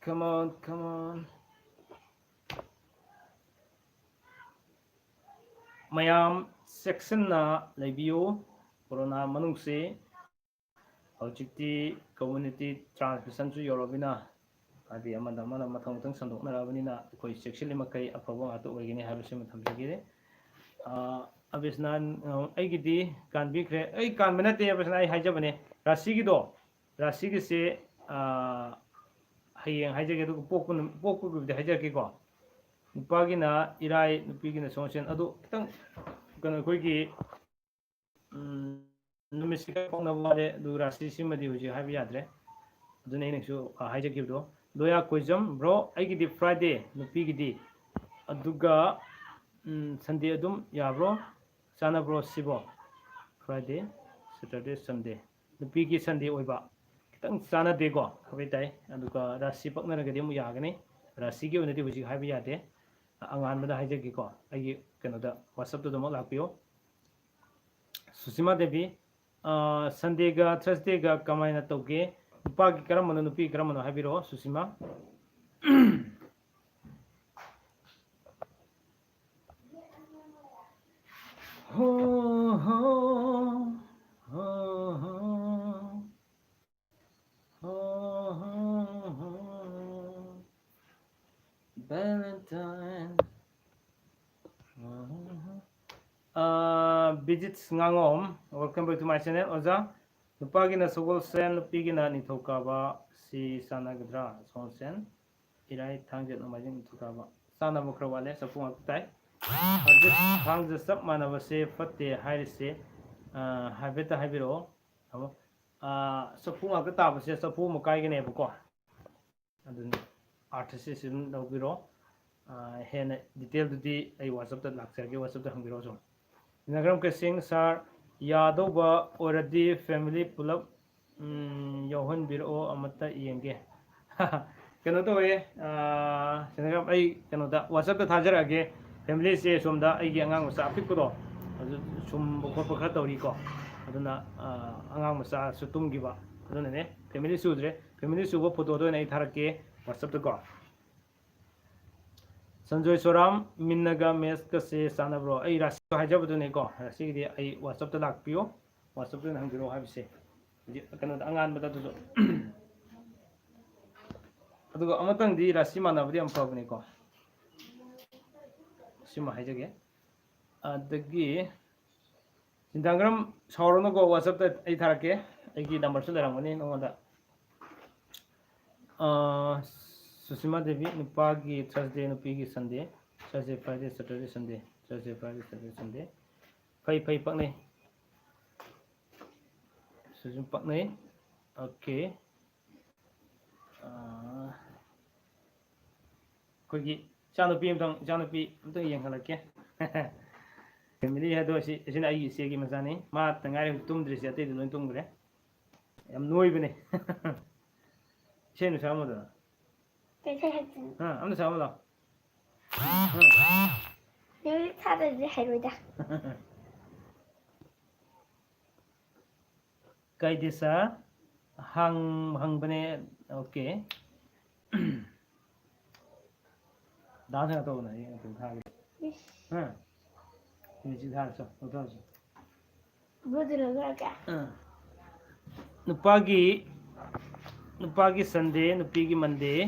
come on, come on꯫ ꯃꯌꯥꯝ ꯆꯦꯛꯁꯤꯟꯅ ꯂꯩꯕꯤꯌꯨ꯫ ꯀꯣꯔꯣꯅꯥ ꯃꯅꯨꯡꯁꯤ ꯍꯧꯖꯤꯛꯇꯤ community transmissionꯁꯨ ꯌꯧꯔꯕꯅꯤꯅ, ꯍꯥꯏꯗꯤ ꯑꯃꯗ ꯑꯃꯅ ꯃꯊꯪ ꯃꯊꯪ ꯁꯟꯗꯣꯛꯅꯔꯛꯑꯕꯅꯤꯅ ꯑꯩꯈꯣꯏ ꯆꯦꯛꯁꯤꯜꯂꯤ ꯃꯈꯩ ꯑꯐꯕ ꯉꯥꯛꯇ ꯑꯣꯏꯒꯅꯤ ꯍꯥꯏꯕꯁꯤꯃ ꯊꯝꯖꯒꯦ꯫ ꯑ, ꯑꯕꯤꯁꯅꯥꯟ, ꯑ, ꯑꯩꯒꯤꯗꯤ ꯀꯥꯟꯕꯤꯈ꯭ꯔꯦ꯫ ꯑꯩ ꯀꯥꯟꯕ ꯅꯠꯇꯦ ꯑꯕꯤꯁꯅꯥꯟ, ꯑꯩ ꯍꯥꯏꯖꯕꯅꯦ꯫ ꯔꯥꯁꯤꯒꯤꯗꯣ, ꯔꯥꯁꯤꯒꯤꯁꯦ, ꯑ, ꯍꯌꯦꯡ ꯍꯥꯏꯖꯒꯦ, ꯑꯗꯨꯒ ꯄꯣꯛꯄ ꯅꯨ-, ꯄꯣꯛꯄꯒꯤꯕꯨꯗꯤ ꯍꯥꯏꯖꯔꯛꯀꯦꯀꯣ꯫ ꯅꯨꯄꯥꯒꯤꯅ ꯏꯔꯥꯏ, ꯅꯨꯄꯤꯒꯤꯅ ꯁꯒꯣꯜꯁꯦꯟ꯫ ꯑꯗꯣ ꯈꯤꯇꯪ ꯀꯩꯅꯣ ꯑꯩꯈꯣꯏꯒꯤ, ꯎꯝ, ꯅꯨꯃꯤꯠꯁꯤ ꯈꯔ ꯐꯥꯎꯅꯕ ꯋꯥꯠꯂꯦ, ꯑꯗꯨ ꯔꯥꯁꯤꯁꯤꯃꯗꯤ ꯍꯧꯖꯤꯛ ꯍꯥꯏꯕ ꯌꯥꯗ꯭ꯔꯦ꯫ ꯑꯗꯨꯅ ꯑꯩꯅꯁꯨ, ꯑ, ꯍꯥꯏꯖꯈꯤꯕꯗꯣ꯫ ꯂꯣꯌꯥ ꯀꯣꯏꯖꯝ, bro, ꯑꯩꯒꯤꯗꯤ Friday, ꯅꯨꯄꯤꯒꯤꯗꯤ꯫ ꯑꯗꯨꯒ, ꯎꯝ, Sunday ꯑꯗꯨꯝ ꯌꯥꯕ꯭ꯔꯣ? ꯆꯥꯟꯅꯕ꯭ꯔꯣ ꯁꯤꯕꯣ? Friday, Saturday, Sunday꯫ ꯅꯨꯄꯤꯒꯤ Sunday ꯑꯣꯏꯕ ꯈꯤꯇꯪ ꯆꯥꯟꯅꯗꯦꯀꯣ, ꯈꯕꯩ ꯇꯥꯏ꯫ ꯑꯗꯨꯒ ꯔꯥꯁꯤ ꯄꯛꯅꯔꯒꯗꯤ ꯑꯃꯨꯛ ꯌꯥꯒꯅꯤ꯫ ꯔꯥꯁꯤꯒꯤ ꯑꯣꯏꯅꯗꯤ ꯍꯧꯖꯤꯛ ꯍꯥꯏꯕ ꯌꯥꯗꯦ꯫ ꯑꯉꯥꯟꯕꯗ ꯍꯥꯏꯖꯒꯦꯀꯣ, ꯑꯩꯒꯤ ꯀꯩꯅꯣꯗ WhatsApp-ꯇꯨꯗꯃꯛ ꯂꯥꯛꯄꯤꯌꯣ꯫ ꯁꯨꯁꯤꯃꯥ ꯗꯦꯕꯤ, ꯑ, Sunday-ꯒ Thursday-ꯒ ꯀꯃꯥꯏꯅ ꯇꯧꯒꯦ? ꯅꯨꯄꯥꯒꯤ ꯀꯔꯝꯕꯅꯣ, ꯅꯨꯄꯤꯒꯤ ꯀꯔꯝꯕꯅꯣ ꯍꯥꯏꯕꯤꯔꯛꯑꯣ, ꯁꯨꯁꯤꯃꯥ꯫ ꯍꯣ, ꯍꯣ, ꯍꯣ, ꯍꯣ꯫ ꯍꯣ, ꯍꯣ, ꯍꯣ꯫ Valentine꯫ ꯑꯥ, ꯕꯤꯖꯤꯠ ꯉꯥꯉꯣꯝ, welcome back to my channel꯫ ꯑꯣꯖꯥ, ꯅꯨꯄꯥꯒꯤꯅ ꯁꯒꯣꯜꯁꯦꯟ, ꯅꯨꯄꯤꯒꯤꯅ ꯅꯤꯡꯊꯧꯀꯥꯕ, ꯁꯤ ꯆꯥꯟꯅꯒꯗ꯭ꯔꯥ? ꯁꯒꯣꯜꯁꯦꯟ, ꯏꯔꯥꯏ, ꯊꯥꯡꯖ, ꯅꯣꯡꯃꯥꯏꯖꯤꯡ, ꯅꯤꯡꯊꯧꯀꯥꯕ꯫ ꯆꯥꯟꯅꯕ ꯈꯔ ꯋꯥꯠꯂꯦ, ꯆꯐꯨ ꯉꯥꯛꯇ ꯇꯥꯏ꯫ ꯑꯗꯨ ꯊꯥꯡꯖ ꯆꯞ ꯃꯥꯟꯅꯕꯁꯦ ꯐꯠꯇꯦ ꯍꯥꯏꯔꯤꯁꯦ, ꯑꯥ, ꯍꯥꯏꯐꯦꯠꯇ ꯍꯥꯏꯕꯤꯔꯛꯑꯣ꯫ ꯑꯃꯨꯛ, ꯑꯥ, ꯆꯐꯨ ꯉꯥꯛꯇ ꯇꯥꯕꯁꯦ ꯆꯐꯨ ꯑꯃ ꯀꯥꯏꯒꯅꯦꯕꯀꯣ꯫ ꯑꯗꯨꯅ ꯑꯥꯔꯊꯁꯦ ꯁꯤ ꯑꯗꯨꯝ ꯂꯧꯕꯤꯔꯣ꯫ ꯑꯥ, ꯍꯦꯟꯅ detail-ꯗꯨꯗꯤ ꯑꯩ WhatsApp-ꯇ ꯂꯥꯛꯆꯔꯒꯦ, WhatsApp-ꯇ ꯍꯪꯕꯤꯔꯛꯑꯣ ꯁꯨꯝ꯫ ꯏꯅꯒ꯭ꯔꯝ ꯀꯦꯁꯤꯡ, sir, ꯌꯥꯗꯧꯕ ꯑꯣꯏꯔꯗꯤ family ꯄꯨꯂꯞ, ꯎꯝ, ꯌꯥꯎꯍꯟꯕꯤꯔꯛꯑꯣ, ꯑꯃꯠꯇ ꯌꯦꯡꯒꯦ꯫ ꯀꯩꯅꯣ ꯇꯧꯋꯦ, ꯑꯥ, ꯏꯅꯒ꯭ꯔꯝ, ꯑꯩ ꯀꯩꯅꯣꯗ WhatsApp-ꯇ ꯊꯥꯖꯔꯛꯑꯒꯦ꯫ Family-ꯁꯦ ꯁꯣꯝꯗ ꯑꯩꯒꯤ ꯑꯉꯥꯡ ꯃꯆꯥ ꯑꯄꯤꯛꯄꯗꯣ, ꯑꯗꯨ ꯁꯨꯝꯕ ꯈꯣꯠꯄ ꯈꯔ ꯇꯧꯔꯤꯀꯣ꯫ ꯑꯗꯨꯅ, ꯑꯥ, ꯑꯉꯥꯡ ꯃꯆꯥꯁꯨ ꯇꯨꯝꯈꯤꯕ, ꯑꯗꯨꯅꯅꯦ꯫ Family ꯁꯨꯗ꯭ꯔꯦ꯫ Family ꯁꯨꯕ photo-ꯗꯣ ꯑꯣꯏꯅ ꯑꯩ ꯊꯥꯔꯛꯀꯦ WhatsApp-ꯇꯀꯣ꯫ ꯁꯟꯖꯣꯏ ꯁꯣꯔꯥꯝ, ꯃꯤꯟꯅꯒ ꯃꯦꯠꯁꯀꯁꯦ ꯆꯥꯟꯅꯕ꯭ꯔꯣ? ꯑꯩ ꯔꯥꯁꯤ ꯍꯥꯏꯖꯕꯗꯨꯅꯦꯀꯣ, ꯔꯥꯁꯤꯒꯤꯗꯤ ꯑꯩ WhatsApp-ꯇ ꯂꯥꯛꯄꯤꯌꯣ, WhatsApp-ꯇ ꯑꯣꯏꯅ ꯍꯪꯕꯤꯔꯛꯑꯣ ꯍꯥꯏꯕꯁꯦ꯫ ꯍꯧꯖꯤꯛ ꯀꯩꯅꯣꯗ, ꯑꯉꯥꯟꯕꯗ ꯑꯗꯨꯁꯨ꯫ ꯑꯗꯨꯒ ꯑꯃꯇꯪꯗꯤ ꯔꯥꯁꯤ ꯃꯥꯟꯅꯕꯗꯤ ꯌꯥꯝ ꯐꯕꯅꯤꯀꯣ꯫ ꯁꯤꯃ ꯍꯥꯏꯖꯒꯦ꯫ ꯑꯗꯒꯤ ꯁꯤꯟꯊꯥꯡꯒ꯭ꯔꯝ ꯁꯥꯎꯔꯅꯨꯀꯣ, WhatsApp-ꯇ ꯑꯩ ꯊꯥꯔꯛꯀꯦ, ꯑꯩꯒꯤ number-ꯁꯨ ꯂꯩꯔꯝꯒꯅꯤ ꯅꯉꯣꯟꯗ꯫ ꯑꯥ, ꯁꯨꯁꯤꯃꯥ ꯗꯦꯕꯤ, ꯅꯨꯄꯥꯒꯤ Thursday, ꯅꯨꯄꯤꯒꯤ Sunday, Thursday, Friday, Saturday, Sunday, Thursday, Friday, Saturday, Sunday꯫ ꯐꯩ, ꯐꯩ, ꯄꯛꯅꯩ꯫ ꯁꯤꯁꯨ ꯄꯛꯅꯩ꯫ Okay꯫ ꯑꯥ, ꯑꯩꯈꯣꯏꯒꯤ ꯏꯆꯥꯅꯨꯄꯤ ꯑꯝꯇꯪ, ꯏꯆꯥꯅꯨꯄꯤ ꯑꯝꯇꯪ ꯌꯦꯡꯍꯜꯂꯛꯀꯦ꯫ Family ꯍꯥꯏꯗꯣ ꯁꯤ, ꯑꯁꯤꯅ ꯑꯩꯒꯤ ꯏꯆꯦꯒꯤ ꯃꯆꯥꯅꯤ꯫ ꯃꯥꯇ ꯉꯥꯏꯔꯦ ꯍꯧꯖꯤꯛ ꯇꯨꯝꯗ꯭ꯔꯤꯁꯦ, ꯑꯇꯩꯗꯤ ꯂꯣꯏ ꯇꯨꯝꯈ꯭ꯔꯦ꯫ ꯌꯥꯝ ꯅꯣꯏꯕꯅꯦ꯫ ꯏꯁꯩ ꯑꯃ ꯁꯛꯑꯝꯃꯨꯗꯅ꯫ ꯀꯩ ꯏꯁꯩ ꯍꯩꯇꯣꯏꯅꯣ? ꯑꯥ, ꯑꯝꯇ ꯁꯛꯑꯝꯃꯨ ꯂꯥꯎ꯫ Music ꯊꯥꯗ꯭ꯔꯗꯤ ꯍꯩꯔꯣꯏꯗ꯫ ꯀꯥꯏꯗꯦ sir꯫ ꯍꯪ-, ꯍꯪꯕꯅꯦ꯫ Okay꯫ Dance ꯉꯥꯛ ꯇꯧꯕꯅꯦ, ꯑꯩ ꯉꯥꯛꯇꯪ ꯊꯥꯒꯦ꯫ ꯏꯁ꯫ ꯍꯥ? Music ꯊꯥꯔꯁꯨ, ꯂꯧꯊꯔꯁꯨ꯫ ꯕ꯭ꯂꯨꯇꯨꯠ ꯂꯧꯊꯔꯛꯀꯦ꯫ ꯑꯥ꯫ ꯅꯨꯄꯥꯒꯤ, ꯅꯨꯄꯥꯒꯤ Sunday, ꯅꯨꯄꯤꯒꯤ Monday꯫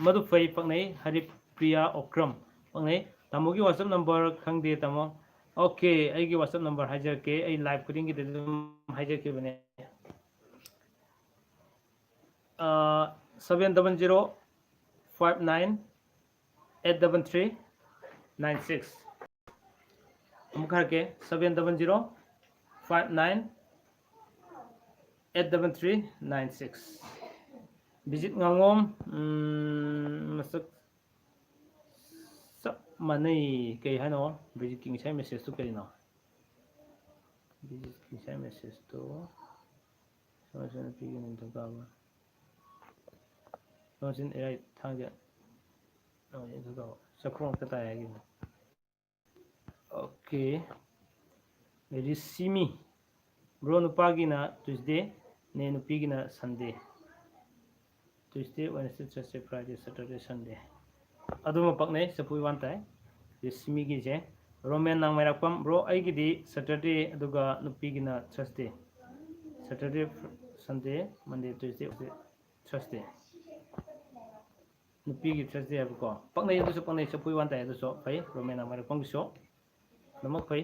ꯃꯗꯨ ꯐꯩ, ꯄꯛꯅꯩ꯫ ꯍꯔꯤꯄ꯭ꯔꯤꯌꯥ ꯑꯣꯀ꯭ꯔꯝ, ꯄꯛꯅꯩ꯫ ꯇꯥꯃꯣꯒꯤ WhatsApp number ꯈꯪꯗꯦ, ꯇꯥꯃꯣ꯫ Okay, ꯑꯩꯒꯤ WhatsApp number ꯍꯥꯏꯖꯔꯛꯀꯦ꯫ ꯑꯩ live ꯈꯨꯗꯤꯡꯒꯤꯗꯤ ꯑꯗꯨꯝ ꯍꯥꯏꯖꯔꯛꯈꯤꯕꯅꯦ꯫ ꯑꯥ, seven double zero five nine eight double three nine six꯫ ꯑꯃꯨꯛ ꯍꯥꯏꯔꯛꯀꯦ, seven double zero five nine eight double three nine six꯫ Bijit ꯉꯥꯉꯣꯝ, ꯎꯝ, ꯃꯁꯛ ꯆꯞ ꯃꯥꯟꯅꯩ꯫ ꯀꯩ ꯍꯥꯏꯅꯣ? ꯕꯤꯖꯤꯠꯀꯤ ꯉꯁꯥꯏ message-ꯇꯨ ꯀꯔꯤꯅꯣ? ꯕꯤꯖꯤꯠꯀꯤ ꯉꯁꯥꯏ message-ꯇꯨ, ꯁꯣꯝ ꯁꯣꯝ ꯅꯨꯄꯤꯒꯤ ꯅꯤꯡꯊꯧꯀꯥꯕ꯫ ꯁꯣꯝ ꯁꯣꯝ ꯏꯔꯥꯏ ꯊꯥꯡꯖ, ꯅꯣꯡꯃꯥꯏꯖꯤꯡ ꯅꯤꯡꯊꯧꯀꯥꯕ꯫ ꯆꯥꯛꯈꯨꯝ ꯑꯝꯇ ꯇꯥꯏ ꯍꯥꯏꯈꯤꯕꯅꯤ꯫ Okay꯫ ꯔꯤꯁꯤꯃꯤ꯫ Bro, ꯅꯨꯄꯥꯒꯤꯅ Tuesday ꯅꯦ, ꯅꯨꯄꯤꯒꯤꯅ Sunday꯫ Tuesday, Wednesday, Thursday, Friday, Saturday, Sunday꯫ ꯑꯗꯨꯃ ꯄꯛꯅꯩ, ꯆꯐꯨ ꯋꯥꯟ ꯇꯥꯏ꯫ ꯔꯤꯁꯤꯃꯤꯒꯤꯁꯦ꯫ ꯔꯣꯃꯦꯟ ꯅꯥꯡꯃꯩꯔꯥꯛꯄꯝ꯫ Bro, ꯑꯩꯒꯤꯗꯤ Saturday, ꯑꯗꯨꯒ ꯅꯨꯄꯤꯒꯤꯅ Thursday꯫ Saturday, Sunday, Monday, Tuesday, Thursday꯫ ꯅꯨꯄꯤꯒꯤ Thursday ꯍꯥꯏꯕꯀꯣ, ꯄꯛꯅꯩ, ꯑꯗꯨꯁꯨ ꯄꯛꯅꯩ, ꯆꯐꯨ ꯋꯥꯟ ꯇꯥꯏ, ꯑꯗꯨꯁꯨ ꯐꯩ, ꯔꯣꯃꯦꯟ ꯑꯃ ꯄꯪꯕꯤꯁꯨ ꯑꯗꯨꯃꯛ ꯐꯩ꯫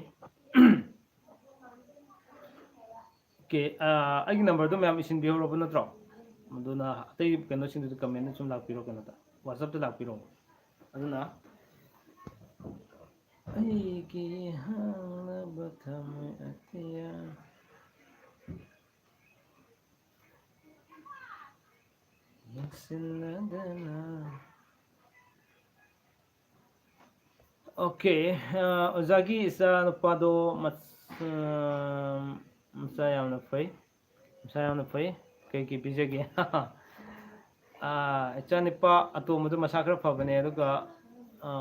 ꯑꯣꯀꯦ, ꯑꯩꯒꯤ ꯅꯝꯕꯔꯗꯣ ꯃꯌꯥꯝ ꯏꯁꯤꯟꯕꯤꯍꯧꯔꯕ ꯅꯠꯇ꯭ꯔꯣ? ꯑꯗꯨꯅ ꯑꯇꯩ ꯀꯩꯅꯣꯁꯤꯡꯗꯨꯗꯤ ꯀꯃꯦꯟꯗ ꯁꯨꯝ ꯂꯥꯛꯄꯤꯔꯣ, ꯀꯩꯅꯣꯗ, WhatsApp-ꯇ ꯂꯥꯛꯄꯤꯔꯣ꯫ ꯑꯗꯨꯅ ꯑꯩꯒꯤ ꯍꯥꯡꯂꯕ ꯊꯃꯣꯏ ꯑꯇꯤꯌꯥ ꯌꯦꯡꯁꯤꯟꯅꯗꯅ꯫ ꯑꯣꯀꯦ, ꯑ, ꯑꯣꯖꯥꯒꯤ ꯏꯆꯥ ꯅꯨꯄꯥꯗꯣ ꯃꯆ-, ꯑ, ꯃꯆꯥ ꯌꯥꯝꯅ ꯐꯩ, ꯃꯆꯥ ꯌꯥꯝꯅ ꯐꯩ꯫ ꯀꯩ ꯀꯩ ꯄꯤꯖꯒꯦ? ꯑ, ꯏꯆꯥ ꯅꯨꯄꯥ ꯑꯇꯣꯝꯕꯗꯣ ꯃꯁꯥ ꯈꯔ ꯐꯕꯅꯦ, ꯑꯗꯨꯒ, ꯑ,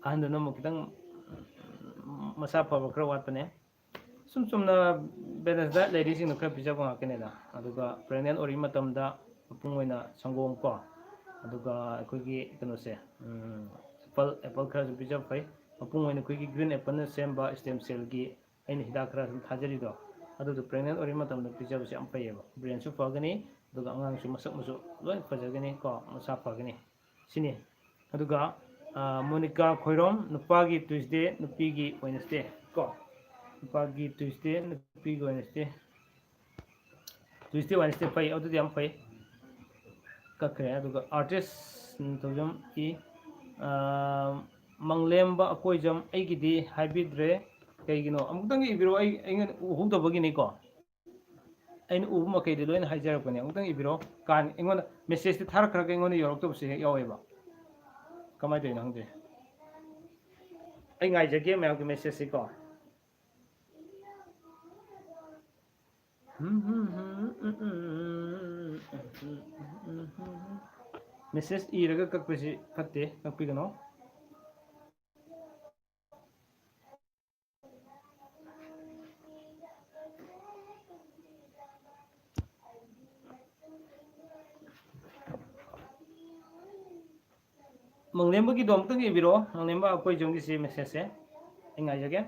ꯑꯍꯟꯗꯨꯅ ꯑꯃꯨꯛ ꯈꯤꯇꯪ ꯃꯁꯥ ꯐꯕ ꯈꯔ ꯋꯥꯠꯄꯅꯦ꯫ ꯁꯨꯝ ꯆꯨꯝꯅ balance diet ꯂꯩꯔꯤꯁꯤꯡꯗꯣ ꯈꯔ ꯄꯤꯖꯕ ꯉꯥꯛꯇꯅꯤꯗ꯫ ꯑꯗꯨꯒ pregnant ꯑꯣꯏꯔꯤ ꯃꯇꯝꯗ ꯃꯄꯨꯡ ꯑꯣꯏꯅ ꯁꯪꯒꯣꯝ ꯀꯣ, ꯑꯗꯨꯒ ꯑꯩꯈꯣꯏꯒꯤ ꯀꯩꯅꯣꯁꯦ, ꯎꯝ, apple, apple ꯈꯔꯁꯨ ꯄꯤꯖꯕ ꯐꯩ꯫ ꯃꯄꯨꯡ ꯑꯣꯏꯅ ꯑꯩꯈꯣꯏꯒꯤ green apple-ꯅ ꯁꯦꯝꯕ stem cell-ꯒꯤ ꯑꯩꯅ ꯍꯤꯗꯥꯛ ꯈꯔ ꯁꯨꯝ ꯊꯥꯖꯔꯤꯗꯣ, ꯑꯗꯨꯗꯣ pregnant ꯑꯣꯏꯔꯤ ꯃꯇꯝꯗ ꯄꯤꯖꯕꯁꯦ ꯌꯥꯝ ꯐꯩꯌꯦꯕ꯫ Brain-ꯁꯨ ꯐꯒꯅꯤ, ꯑꯗꯨꯒ ꯑꯉꯥꯡꯁꯨ ꯃꯁꯛ ꯃꯁꯨ ꯂꯣꯏꯅ ꯐꯖꯒꯅꯤ ꯀꯣ, ꯃꯁꯥ ꯐꯒꯅꯤ꯫ ꯁꯤꯅꯤ꯫ ꯑꯗꯨꯒ, ꯑ, ꯃꯣꯅꯤꯀꯥ ꯈꯣꯏꯔꯣꯝ, ꯅꯨꯄꯥꯒꯤ Tuesday, ꯅꯨꯄꯤꯒꯤ Wednesday ꯀꯣ꯫ ꯅꯨꯄꯥꯒꯤ Tuesday, ꯅꯨꯄꯤꯒꯤ Wednesday꯫ Tuesday, Wednesday ꯐꯩ, ꯑꯗꯨꯗꯤ ꯌꯥꯝ ꯐꯩ꯫ ꯀꯛꯈ꯭ꯔꯦ꯫ ꯑꯗꯨꯒ artist ꯅꯤꯡꯊꯧꯖꯝ ꯏ, ꯑ, ꯃꯪꯂꯦꯝꯕ ꯑꯀꯣꯏꯖꯝ, ꯑꯩꯒꯤꯗꯤ ꯍꯥꯏꯕꯤꯗ꯭ꯔꯦ꯫ ꯀꯩꯒꯤꯅꯣ? ꯑꯃꯨꯛꯇꯪꯒ ꯏꯕꯤꯔꯣ, ꯑꯩ, ꯑꯩꯉꯣꯟꯗ ꯎꯍꯧꯗꯕꯒꯤꯅꯤꯀꯣ꯫ ꯑꯩꯅ ꯎꯕ ꯃꯈꯩꯗꯤ ꯂꯣꯏꯅ ꯍꯥꯏꯖꯔꯛꯄꯅꯦ꯫ ꯑꯃꯨꯛꯇꯪ ꯏꯕꯤꯔꯣ꯫ ꯀꯥꯟ-, ꯑꯩꯉꯣꯟꯗ message-ꯇꯤ ꯊꯥꯔꯛꯈ꯭ꯔꯒ ꯑꯩꯉꯣꯟꯗ ꯌꯧꯔꯛꯇꯕꯁꯦ ꯍꯦꯛ ꯌꯥꯎꯋꯦꯕ꯫ ꯀꯃꯥꯏꯅ ꯇꯧꯔꯤꯅꯣ ꯈꯪꯗꯦ꯫ ꯑꯩ ꯉꯥꯏꯖꯒꯦ ꯃꯌꯥꯝꯒꯤ message-ꯁꯤꯀꯣ꯫ Message ꯏꯔꯒ ꯀꯛꯄꯁꯤ ꯐꯠꯇꯦ, ꯀꯛꯄꯤꯒꯅꯣ꯫ ꯃꯪꯂꯦꯝꯕꯒꯤꯗꯣ ꯑꯃꯨꯛꯇꯪ ꯏꯕꯤꯔꯛꯑꯣ, ꯃꯪꯂꯦꯝꯕ ꯑꯩꯈꯣꯏ ꯖꯣꯝꯒꯤꯁꯤ message-ꯁꯦ ꯑꯩ ꯉꯥꯏꯖꯒꯦ꯫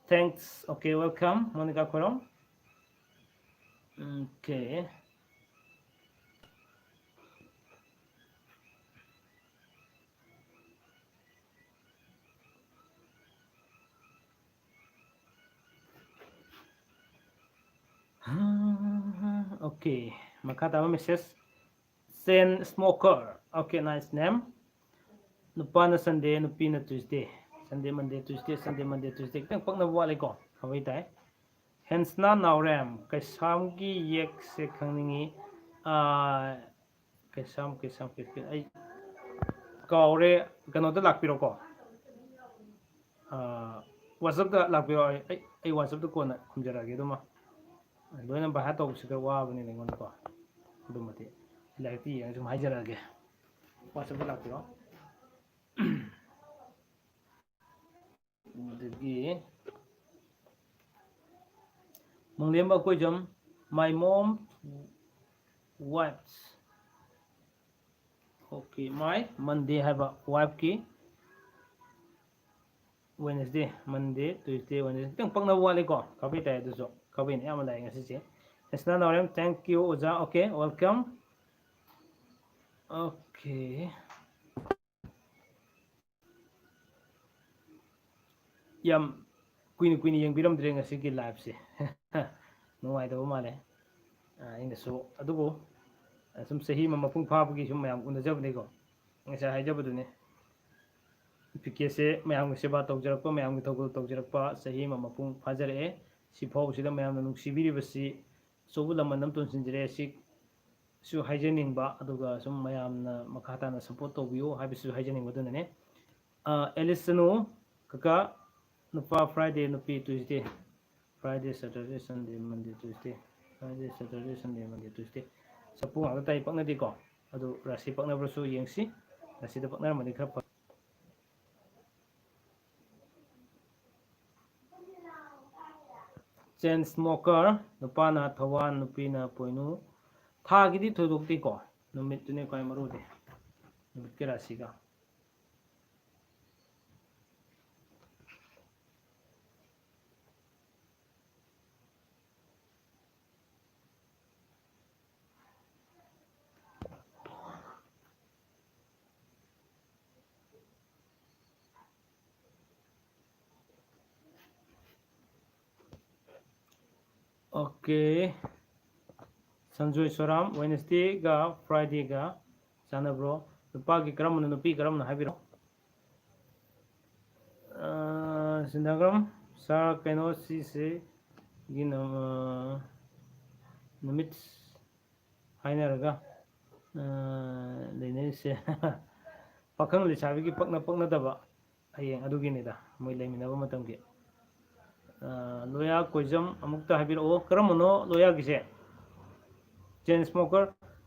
Thanks. Okay, welcome, Monica Khorong. Okay. Okay, ꯃꯈꯥ ꯇꯥꯕ message. Chain Smoker. Okay, nice name. ꯅꯨꯄꯥꯅ Sunday, ꯅꯨꯄꯤꯅ Tuesday. Sunday, Monday, Tuesday, Sunday, Monday, Tuesday. ꯈꯤꯇꯪ ꯄꯛꯅꯕ ꯋꯥꯠꯂꯤꯀꯣ? ꯈꯕꯩ ꯇꯥꯏ꯫ ꯍꯦꯟꯁꯅꯥ ꯅꯥꯎꯔꯦꯝ, ꯀꯩꯁꯥꯝꯒꯤ ꯌꯦꯛꯁꯦ ꯈꯪꯅꯤꯡꯉꯤ꯫ ꯑꯥ, ꯀꯩꯁꯥꯝ, ꯀꯩꯁꯥꯝ, ꯀꯩ-, ꯀꯩ-, ꯑꯩ ꯀꯥꯎꯔꯦ꯫ ꯀꯩꯅꯣꯗ ꯂꯥꯛꯄꯤꯔꯣꯀꯣ꯫ ꯑꯥ, WhatsApp-ꯇ ꯂꯥꯛꯄꯤꯔꯣ꯫ ꯑꯩ, ꯑꯩ, ꯑꯩ WhatsApp-ꯇ ꯀꯣꯟꯅ ꯈꯨꯝꯖꯔꯛꯑꯒꯦ ꯑꯗꯨꯃ꯫ ꯂꯣꯏꯅ by heart ꯇꯧꯕꯁꯤꯗ ꯋꯥꯕꯅꯤꯅ ꯑꯩꯉꯣꯟꯗꯀꯣ꯫ ꯑꯗꯨꯃꯗꯤ ꯂꯥꯏꯔꯤꯛꯇ ꯌꯦꯡꯉ ꯁꯨꯝ ꯍꯥꯏꯖꯔꯛꯑꯒꯦ꯫ WhatsApp-ꯇ ꯂꯥꯛꯄꯤꯔꯣ꯫ ꯑꯗꯒꯤ ꯃꯪꯂꯦꯝꯕ Akoijam, my mom wipes, okay, my Monday ꯍꯥꯏꯕ wife-ꯀꯤ Wednesday, Monday, Tuesday, Wednesday꯫ ꯈꯤꯇꯪ ꯄꯛꯅꯕ ꯋꯥꯠꯂꯤꯀꯣ? ꯈꯕꯩ ꯇꯥꯏ ꯑꯗꯨꯁꯨ꯫ ꯈꯕꯩꯅ ꯑꯌꯥꯝꯕ ꯂꯥꯛꯑꯦ ꯉꯁꯤꯁꯦ꯫ ꯍꯦꯟꯁꯅꯥ ꯅꯥꯎꯔꯦꯝ, thank you ꯑꯣꯖꯥ꯫ Okay, welcome꯫ Okay꯫ ꯌꯥꯝ ꯀꯨꯏꯅ ꯀꯨꯏꯅ ꯌꯦꯡꯕꯤꯔꯝꯗ꯭ꯔꯦ ꯉꯁꯤꯒꯤ live-ꯁꯦ꯫ ꯅꯨꯡꯉꯥꯏꯇꯕ ꯃꯥꯜꯂꯦ꯫ ꯑ, ꯑꯩꯅꯁꯨ, ꯑꯗꯨꯕꯨ, ꯑ, ꯁꯨꯝ ꯆꯍꯤ ꯑꯃ ꯃꯄꯨꯡ ꯐꯥꯕꯒꯤ ꯁꯨꯝ ꯃꯌꯥꯝ ꯎꯅꯖꯕꯅꯤꯀꯣ꯫ ꯉꯁꯥꯏ ꯍꯥꯏꯖꯕꯗꯨꯅꯤ꯫ ꯄꯤ ꯀꯦꯁꯦ ꯃꯌꯥꯝꯒꯤ ꯁꯦꯕꯥ ꯇꯧꯖꯔꯛꯄ, ꯃꯌꯥꯝꯒꯤ ꯊꯧꯒꯜ ꯇꯧꯖꯔꯛꯄ ꯆꯍꯤ ꯑꯃ ꯃꯄꯨꯡ ꯐꯥꯖꯔꯛꯑꯦ꯫ ꯁꯤꯐꯥꯎꯁꯤꯗ ꯃꯌꯥꯝꯅ ꯅꯨꯡꯁꯤꯕꯤꯔꯤꯕꯁꯤ ꯑꯆꯧꯕ ꯂꯃꯟ ꯑꯃ ꯇꯣꯟꯁꯤꯟꯖꯔꯦ꯫ ꯁꯤꯁꯨ ꯍꯥꯏꯖꯅꯤꯡꯕ, ꯑꯗꯨꯒ ꯁꯨꯝ ꯃꯌꯥꯝꯅ ꯃꯈꯥ ꯇꯥꯅ support ꯇꯧꯕꯤꯌꯨ ꯍꯥꯏꯕꯁꯤꯁꯨ ꯍꯥꯏꯖꯅꯤꯡꯕ꯫ ꯑꯗꯨꯅꯅꯦ꯫ ꯑ, ꯑꯦꯂꯤꯁ ꯆꯅꯨ, ꯀꯀꯥ, ꯅꯨꯄꯥ Friday, ꯅꯨꯄꯤ Tuesday꯫ Friday, Saturday, Sunday, Monday, Tuesday꯫ Friday, Saturday, Sunday, Monday, Tuesday꯫ ꯆꯐꯨ ꯉꯥꯛꯇ ꯇꯥꯏ, ꯄꯛꯅꯗꯦꯀꯣ꯫ ꯑꯗꯨ ꯔꯥꯁꯤ ꯄꯛꯅꯕ꯭ꯔꯁꯨ ꯌꯦꯡꯁꯤ꯫ ꯔꯥꯁꯤꯗ ꯄꯛꯅꯔꯝꯃꯗꯤ ꯈꯔ ꯐ-, Chain Smoker, ꯅꯨꯄꯥꯅ ꯊꯋꯥꯟ, ꯅꯨꯄꯤꯅ ꯄꯣꯏꯅꯨ꯫ ꯊꯥꯒꯤꯗꯤ ꯊꯣꯏꯗꯣꯛꯇꯦꯀꯣ꯫ ꯅꯨꯃꯤꯠꯇꯨꯅꯦ ꯈ꯭ꯋꯥꯏ ꯃꯔꯨꯗꯤ꯫ ꯅꯨꯃꯤꯠꯀꯤ ꯔꯥꯁꯤꯒ꯫ Okay. ꯁꯟꯖꯣꯏ ꯁꯣꯔꯥꯝ, Wednesdayꯒ Fridayꯒ ꯆꯥꯟꯅꯕ꯭ꯔꯣ? ꯅꯨꯄꯥꯒꯤ ꯀꯔꯝꯕꯅꯣ, ꯅꯨꯄꯤ ꯀꯔꯝꯕꯅꯣ ꯍꯥꯏꯕꯤꯔꯣ꯫ ꯑꯥ, ꯁꯤꯟꯗꯥꯒ꯭ꯔꯝ, sir, ꯀꯩꯅꯣ ꯁꯤꯁꯦ ꯒꯤ ꯅꯨ-, ꯅꯨꯃꯤꯠ ꯍꯥꯏꯅꯔꯒ, ꯑꯥ, ꯂꯩꯅꯔꯤꯁꯦ꯫ ꯄꯥꯈꯪ ꯂꯩꯁꯥꯕꯤꯒꯤ ꯄꯛꯅ ꯄꯛꯅꯗꯕ ꯍꯌꯦꯡ ꯑꯗꯨꯒꯤꯅꯤꯗ, ꯃꯣꯏ ꯂꯩꯃꯤꯟꯅꯕ ꯃꯇꯝꯒꯤ꯫ ꯑꯥ, ꯂꯣꯌꯥ ꯀꯣꯏꯖꯝ ꯑꯃꯨꯛꯇ ꯍꯥꯏꯕꯤꯔꯛꯑꯣ, ꯀꯔꯝꯕꯅꯣ ꯂꯣꯌꯥꯒꯤꯁꯦ? Chain smoker,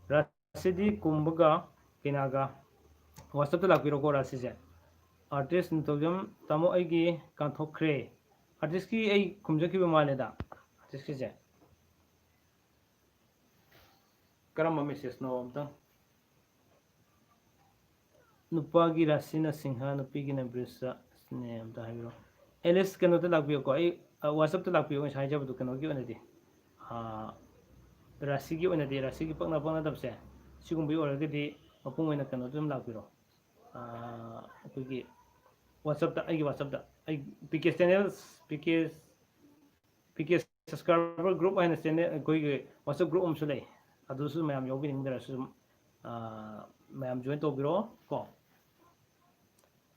ꯔꯥꯁꯤꯗꯤ ꯀꯨꯝꯕꯒ ꯀꯩꯅꯥꯒ꯫ WhatsAppꯇ ꯂꯥꯛꯄꯤꯔꯣꯀꯣ ꯔꯥꯁꯤꯁꯦ꯫ Artist ꯅꯤꯡꯊꯧꯖꯝ, ꯇꯥꯃꯣ ꯑꯩꯒꯤ ꯀꯥꯟꯊꯣꯛꯈ꯭ꯔꯦ꯫ Artistꯀꯤ ꯑꯩ ꯈꯨꯝꯖꯈꯤꯕ ꯃꯥꯜꯂꯦꯗ, artistꯀꯤꯁꯦ꯫ ꯀꯔꯝꯕ messageꯅꯣ ꯑꯝꯇꯪ? ꯅꯨꯄꯥꯒꯤ ꯔꯥꯁꯤꯅ ꯁꯤꯡꯍ, ꯅꯨꯄꯤꯒꯤꯅ ꯕ꯭ꯔꯤꯖꯅꯦ, ꯑꯝꯇ ꯍꯥꯏꯕꯤꯔꯣ꯫ ꯑꯦꯂꯤꯁ, ꯀꯩꯅꯣꯗ ꯂꯥꯛꯄꯤꯌꯨꯀꯣ, ꯑꯩ, ꯑ, WhatsAppꯇ ꯂꯥꯛꯄꯤꯌꯨ, ꯉꯁꯥꯏ ꯍꯥꯏꯖꯕꯗꯣ ꯀꯩꯅꯣꯒꯤ ꯑꯣꯏꯅꯗꯤ, ꯑ, ꯔꯥꯁꯤꯒꯤ ꯑꯣꯏꯅꯗꯤ, ꯔꯥꯁꯤꯒꯤ ꯄꯛꯅ ꯄꯛꯅꯗꯕꯁꯦ, ꯁꯤꯒꯨꯝꯕꯒꯤ ꯑꯣꯏꯔꯒꯗꯤ ꯃꯄꯨꯡ ꯑꯣꯏꯅ ꯀꯩꯅꯣꯗ ꯑꯗꯨꯝ ꯂꯥꯛꯄꯤꯔꯣ꯫ ꯑ, ꯑꯩꯈꯣꯏꯒꯤ WhatsAppꯇ, ꯑꯩꯒꯤ WhatsAppꯇ, ꯑꯩ ꯄꯤ ꯀꯦ channel, ꯄꯤ ꯀꯦ, ꯄꯤ ꯀꯦ subscriber group ꯍꯥꯏꯅ channel, ꯑꯩꯈꯣꯏꯒꯤ WhatsApp group ꯑꯃꯁꯨ ꯂꯩ, ꯑꯗꯨꯁꯨ ꯃꯌꯥꯝ ꯌꯥꯎꯕꯤꯅꯤꯡꯗ꯭ꯔꯁꯨ ꯑꯗꯨꯝ, ꯑ, ꯃꯌꯥꯝ join ꯇꯧꯕꯤꯔꯛꯑꯣ ꯀꯣ꯫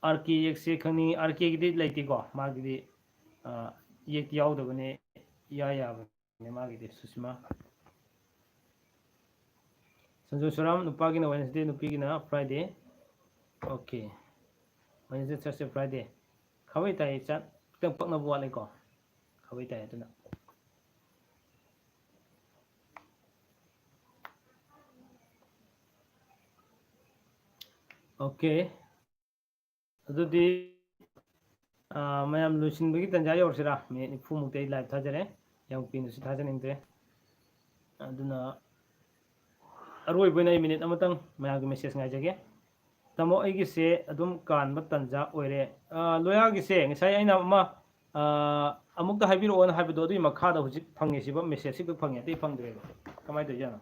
ꯑꯥꯔ ꯀꯦ ꯌꯦꯛꯁꯦ ꯈꯪꯅꯤꯡꯉꯤ꯫ ꯑꯥꯔ ꯀꯦꯒꯤꯗꯤ ꯂꯩꯇꯦꯀꯣ, ꯃꯥꯒꯤꯗꯤ, ꯑ, ꯌꯦꯛꯇꯤ ꯌꯥꯎꯗꯕꯅꯦ, ꯏꯌꯥ ꯌꯥꯕꯅꯦ ꯃꯥꯒꯤꯗꯤ, ꯁꯨꯁꯤꯃꯥ꯫ Sanju ꯁꯨꯔꯥꯝ, ꯅꯨꯄꯥꯒꯤꯅ Wednesday, ꯅꯨꯄꯤꯒꯤꯅ Friday꯫ Okay, Wednesday, Thursday, Friday꯫ ꯈꯥꯕꯩ ꯇꯥꯏ ꯆꯥꯠ ꯈꯤꯇꯪ ꯄꯛꯅꯕ ꯋꯥꯠꯂꯤꯀꯣ, ꯈꯥꯕꯩ ꯇꯥꯏ ꯑꯗꯨꯅ꯫ Okay, ꯑꯗꯨꯗꯤ, ꯑ, ꯃꯌꯥꯝ ꯂꯣꯏꯁꯤꯟꯕꯒꯤ ꯇꯥꯟꯖꯥ ꯌꯧꯔꯁꯤꯔꯥ? ꯃꯤꯅꯤꯠ ꯅꯤꯐꯨꯃꯨꯛꯇꯤ ꯑꯩ live ꯊꯥꯖꯔꯦ, ꯌꯥꯝ ꯀꯨꯏꯅꯁꯨ ꯊꯥꯖꯅꯤꯡꯗ꯭ꯔꯦ꯫ ꯑꯗꯨꯅ ꯑꯔꯣꯏꯕ ꯑꯣꯏꯅ ꯑꯩ ꯃꯤꯅꯤꯠ ꯑꯃꯇꯪ ꯃꯌꯥꯝꯒꯤ message ꯉꯥꯏꯖꯒꯦ꯫ ꯇꯥꯃꯣ, ꯑꯩꯒꯤꯁꯦ ꯑꯗꯨꯝ ꯀꯥꯟꯕ ꯇꯥꯟꯖꯥ ꯑꯣꯏꯔꯦ꯫ ꯑ, ꯂꯣꯌꯥꯒꯤꯁꯦ ꯉꯁꯥꯏ ꯑꯩꯅ ꯑꯃ, ꯑ, ꯑꯃꯨꯛꯇ ꯍꯥꯏꯕꯤꯔꯛꯑꯣꯅ ꯍꯥꯏꯕꯗꯣ, ꯑꯗꯨꯒꯤ ꯃꯈꯥꯗ ꯍꯧꯖꯤꯛ ꯐꯪꯉꯦ, ꯁꯤꯕ message ꯁꯤꯈꯛ ꯐꯪꯉꯦ, ꯑꯇꯩ ꯐꯪꯗ꯭ꯔꯦꯕ꯫ ꯀꯃꯥꯏꯅ ꯇꯧꯔꯤꯖꯥꯠꯅꯣ?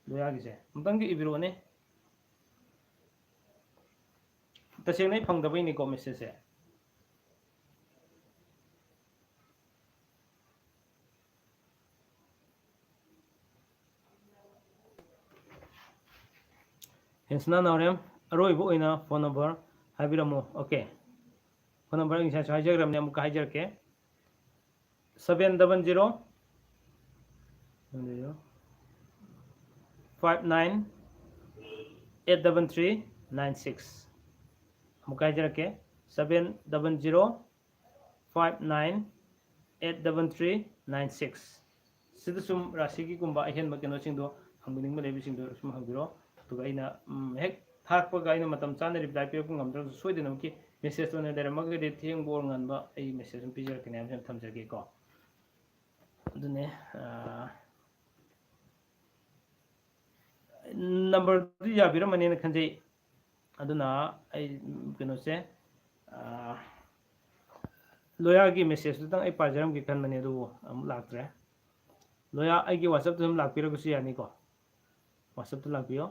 ꯂꯣꯌꯥꯒꯤꯁꯦ ꯑꯃꯨꯛꯇꯪꯗꯤ ꯏꯕꯤꯔꯛꯑꯣꯅꯦ꯫ ꯇꯁꯦꯡꯅ ꯑꯩ ꯐꯪꯗꯕꯩꯅꯤꯀꯣ message ꯁꯦ꯫ ꯍꯦꯟꯁꯅꯥ ꯅꯥꯎꯔꯦꯝ, ꯑꯔꯣꯏꯕ ꯑꯣꯏꯅ ꯐꯣꯟ ꯅꯝꯕꯔ ꯍꯥꯏꯕꯤꯔꯝꯃꯨ꯫ ꯑꯣꯀꯦ, ꯐꯣꯟ ꯅꯝꯕꯔ ꯑꯩ ꯉꯁꯥꯏꯁꯨ ꯍꯥꯏꯖꯈ꯭ꯔꯕꯅꯦ, ꯑꯃꯨꯛꯀ ꯍꯥꯏꯖꯔꯛꯀꯦ꯫ Seven double zero, five nine, eight double three, nine six꯫ ꯑꯃꯨꯛꯀ ꯍꯥꯏꯖꯔꯛꯀꯦ, seven double zero, five nine, eight double three, nine six꯫ ꯁꯤꯗ ꯁꯨꯝ ꯔꯥꯁꯤꯒꯤꯒꯨꯝꯕ ꯑꯍꯦꯟꯕ ꯀꯩꯅꯣꯁꯤꯡꯗꯣ ꯍꯪꯕꯤꯅꯤꯡꯕ ꯂꯩꯕꯁꯤꯡꯗꯣ ꯁꯨꯝ ꯍꯪꯕꯤꯔꯣ꯫ ꯑꯗꯨꯒ ꯑꯩꯅ, ꯎꯝ, ꯍꯦꯛ ꯊꯥꯔꯛꯄꯒ ꯑꯩꯅ ꯃꯇꯝ ꯆꯥꯅ reply ꯄꯤꯔꯛꯄ ꯉꯝꯗ꯭ꯔꯒꯁꯨ ꯁꯣꯏꯗꯅꯃꯛꯀꯤ message ꯑꯣꯏꯅ ꯂꯩꯔꯝꯃꯒꯗꯤ ꯊꯦꯡꯕ ꯑꯣꯔ ꯉꯟꯕ ꯑꯩ message ꯑꯗꯨꯝ ꯄꯤꯖꯔꯛꯀꯅꯤ ꯍꯥꯏꯕꯁꯤ ꯑꯗꯨꯝ ꯊꯝꯖꯒꯦꯀꯣ꯫ ꯑꯗꯨꯅꯦ, ꯑꯥ, numberꯗꯨ ꯌꯥꯕꯤꯔꯝꯃꯅꯤꯅ ꯈꯟꯖꯩ꯫ ꯑꯗꯨꯅ ꯑꯩ, ꯎꯝ, ꯀꯩꯅꯣꯁꯦ, ꯑꯥ, ꯂꯣꯌꯥꯒꯤ messageꯇꯨꯇꯪ ꯑꯩ ꯄꯥꯖꯔꯝꯒꯦ ꯈꯟꯕꯅꯦ, ꯑꯗꯨꯕꯨ ꯑꯃꯨꯛ ꯂꯥꯛꯇ꯭ꯔꯦ꯫ ꯂꯣꯌꯥ, ꯑꯩꯒꯤ WhatsAppꯇ ꯑꯗꯨꯝ ꯂꯥꯛꯄꯤꯔꯒꯁꯨ ꯌꯥꯅꯤꯀꯣ꯫ WhatsAppꯇ ꯂꯥꯛꯄꯤꯌꯣ꯫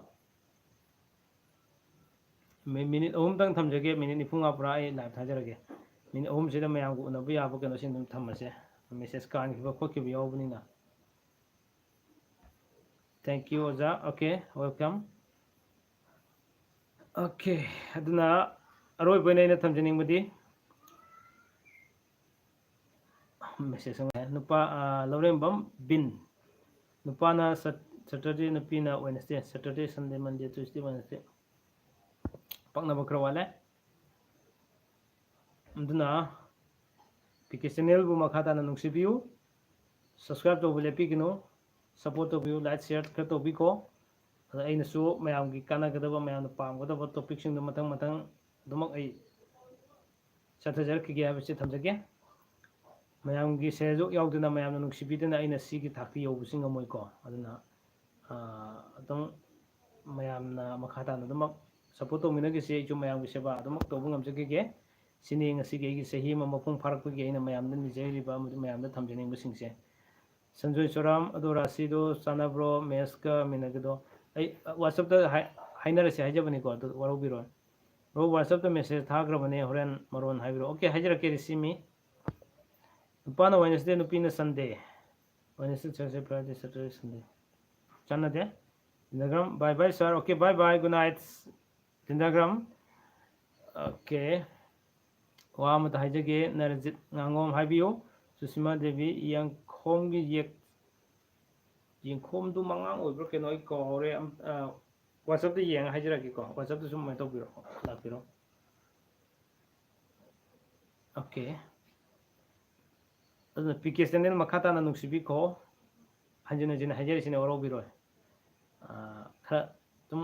ꯃꯤ-, minute ꯑꯍꯨꯝꯇꯪ ꯊꯝꯖꯒꯦ, minute ꯅꯤꯐꯨ ꯃꯉꯥ ꯄꯨꯔꯥ ꯑꯩ live ꯊꯥꯖꯔꯒꯦ꯫ Minute ꯑꯍꯨꯝꯁꯤꯗ ꯃꯌꯥꯝꯒ ꯎꯅꯕ ꯌꯥꯕ ꯀꯩꯅꯣꯁꯤꯡ ꯑꯗꯨꯝ ꯊꯝꯃꯁꯦ, message ꯀꯥꯟꯈꯤꯕ ꯈꯣꯠꯈꯤꯕ ꯌꯥꯎꯕꯅꯤꯅ꯫ Thank you, ꯑꯣꯖꯥ꯫ Okay, welcome꯫ Okay, ꯑꯗꯨꯅ ꯑꯔꯣꯏꯕ ꯑꯣꯏꯅ ꯑꯩꯅ ꯊꯝꯖꯅꯤꯡꯕꯗꯤ, message ꯑꯃ ꯂꯥꯛꯑꯦ꯫ ꯅꯨꯄꯥ, ꯑꯥ, ꯂꯧꯔꯦꯝꯕꯝ ꯕꯤꯟ꯫ ꯅꯨꯄꯥꯅ ꯁꯠ-, Saturday, ꯅꯨꯄꯤꯅ Wednesday, Saturday, Sunday, Monday, Tuesday, Wednesday꯫ ꯄꯛꯅꯕ ꯈꯔ ꯋꯥꯠꯂꯦ꯫ ꯑꯗꯨꯅ ꯄꯤ ꯀꯦ channelꯕꯨ ꯃꯈꯥ ꯇꯥꯅ ꯅꯨꯡꯁꯤꯕꯤꯌꯨ, subscribe ꯇꯧꯕ ꯂꯦꯞꯄꯤꯒꯅꯨ, support ꯇꯧꯕꯤꯌꯨ, like, share ꯈꯔ ꯇꯧꯕꯤꯀꯣ꯫ ꯑꯗ ꯑꯩꯅꯁꯨ ꯃꯌꯥꯝꯒꯤ ꯀꯥꯟꯅꯒꯗꯕ, ꯃꯌꯥꯝꯅ ꯄꯥꯝꯒꯗꯕ topicꯁꯤꯡꯗꯣ ꯃꯊꯪ ꯃꯊꯪ ꯑꯗꯨꯃꯛ ꯑꯩ ꯆꯠꯊꯖꯔꯛꯈꯤꯒꯦ ꯍꯥꯏꯕꯁꯤ ꯊꯝꯖꯒꯦ꯫ ꯃꯌꯥꯝꯒꯤ ꯁꯦꯜꯖꯣꯛ ꯌꯥꯎꯗꯅ, ꯃꯌꯥꯝꯅ ꯅꯨꯡꯁꯤꯕꯤꯗꯅ ꯑꯩꯅ ꯁꯤꯒꯤ ꯊꯥꯛꯇ ꯌꯧꯕꯁꯤ ꯉꯝꯃꯣꯏꯀꯣ꯫ ꯑꯗꯨꯅ, ꯑꯥ, ꯑꯗꯨꯝ ꯃꯌꯥꯝꯅ ꯃꯈꯥ ꯇꯥꯅ ꯑꯗꯨꯃꯛ support ꯇꯧꯃꯤꯟꯅꯈꯤꯁꯤ꯫ ꯑꯩꯁꯨ ꯃꯌꯥꯝꯒꯤ ꯁꯦꯕꯥ ꯑꯗꯨꯃꯛ ꯇꯧꯕ ꯉꯝꯖꯈꯤꯒꯦ꯫ ꯁꯤꯅꯤ ꯉꯁꯤꯒꯤ ꯑꯩꯒꯤ ꯆꯍꯤ ꯑꯃ ꯃꯄꯨꯡ ꯐꯥꯔꯛꯄꯒꯤ ꯑꯩꯅ ꯃꯌꯥꯝꯗ ꯅꯤꯖꯔꯤꯕ ꯑꯃꯗꯤ ꯃꯌꯥꯝꯗ ꯊꯝꯖꯅꯤꯡꯕꯁꯤꯡꯁꯦ꯫ ꯁꯟꯖꯣꯏ ꯆꯣꯔꯥꯝ, ꯑꯗꯣ ꯔꯥꯁꯤꯗꯣ ꯆꯥꯟꯅꯕ꯭ꯔꯣ, mathsꯀ ꯃꯤꯅꯒꯗꯣ? ꯑꯩ, ꯑ, WhatsAppꯇ ꯍꯥꯏ-, ꯍꯥꯏꯅꯔꯁꯦ ꯍꯥꯏꯖꯕꯅꯤꯀꯣ, ꯑꯗꯨ ꯋꯥꯔꯧꯕꯤꯔꯣꯏ꯫ Bro, WhatsAppꯇ message ꯊꯥꯈ꯭ꯔꯕꯅꯦ, ꯍꯣꯔꯦꯟ ꯃꯔꯣꯟ ꯍꯥꯏꯕꯤꯔꯛꯑꯣ꯫ Okay, ꯍꯥꯏꯖꯔꯛꯀꯦ, ꯔꯤꯁꯤꯃꯤ꯫ ꯅꯨꯄꯥꯅ Wednesday, ꯅꯨꯄꯤꯅ Sunday꯫ Wednesday, Thursday, Friday, Saturday, Sunday꯫ ꯆꯥꯟꯅꯗꯦ꯫ ꯂꯤꯟꯗꯒ꯭ꯔꯝ, bye bye sir. Okay, bye bye, good night. ꯂꯤꯟꯗꯒ꯭ꯔꯝ, okay. ꯋꯥ ꯑꯃꯇ ꯍꯥꯏꯖꯒꯦ, ꯅꯔꯖꯤꯠ ꯉꯥꯉꯣꯝ ꯍꯥꯏꯕꯤꯌꯨ꯫ ꯁꯨꯁꯤꯃꯥ ꯗꯦꯕꯤ, ꯌꯦꯡꯈꯣꯝꯒꯤ ꯌꯦꯛ-, ꯌꯦꯡꯈꯣꯝꯗꯨ ꯃꯉꯥꯡ ꯑꯣꯏꯕ꯭ꯔꯥ ꯀꯩꯅꯣ, ꯑꯩ ꯀꯥꯎꯔꯦ꯫ ꯑꯝ-, ꯑ, WhatsApp-ꯇ ꯌꯦꯡꯉ ꯍꯥꯏꯖꯔꯛꯀꯦꯀꯣ, WhatsApp-ꯇ ꯁꯨꯝ ꯀꯩꯅꯣ ꯇꯧꯕꯤꯔꯣ, ꯂꯥꯛꯄꯤꯔꯣ꯫ Okay. ꯑꯗꯨꯅ ꯄꯤ ꯀꯦ channel ꯃꯈꯥ ꯇꯥꯅ ꯅꯨꯡꯁꯤꯕꯤꯈꯣ꯫ ꯍꯟꯖꯤꯟ ꯍꯟꯖꯤꯟ ꯍꯥꯏꯖꯔꯤꯁꯤꯅꯦ, ꯋꯥꯔꯧꯕꯤꯔꯣꯏ꯫ ꯑꯥ, ꯈꯔ ꯁꯨꯝ,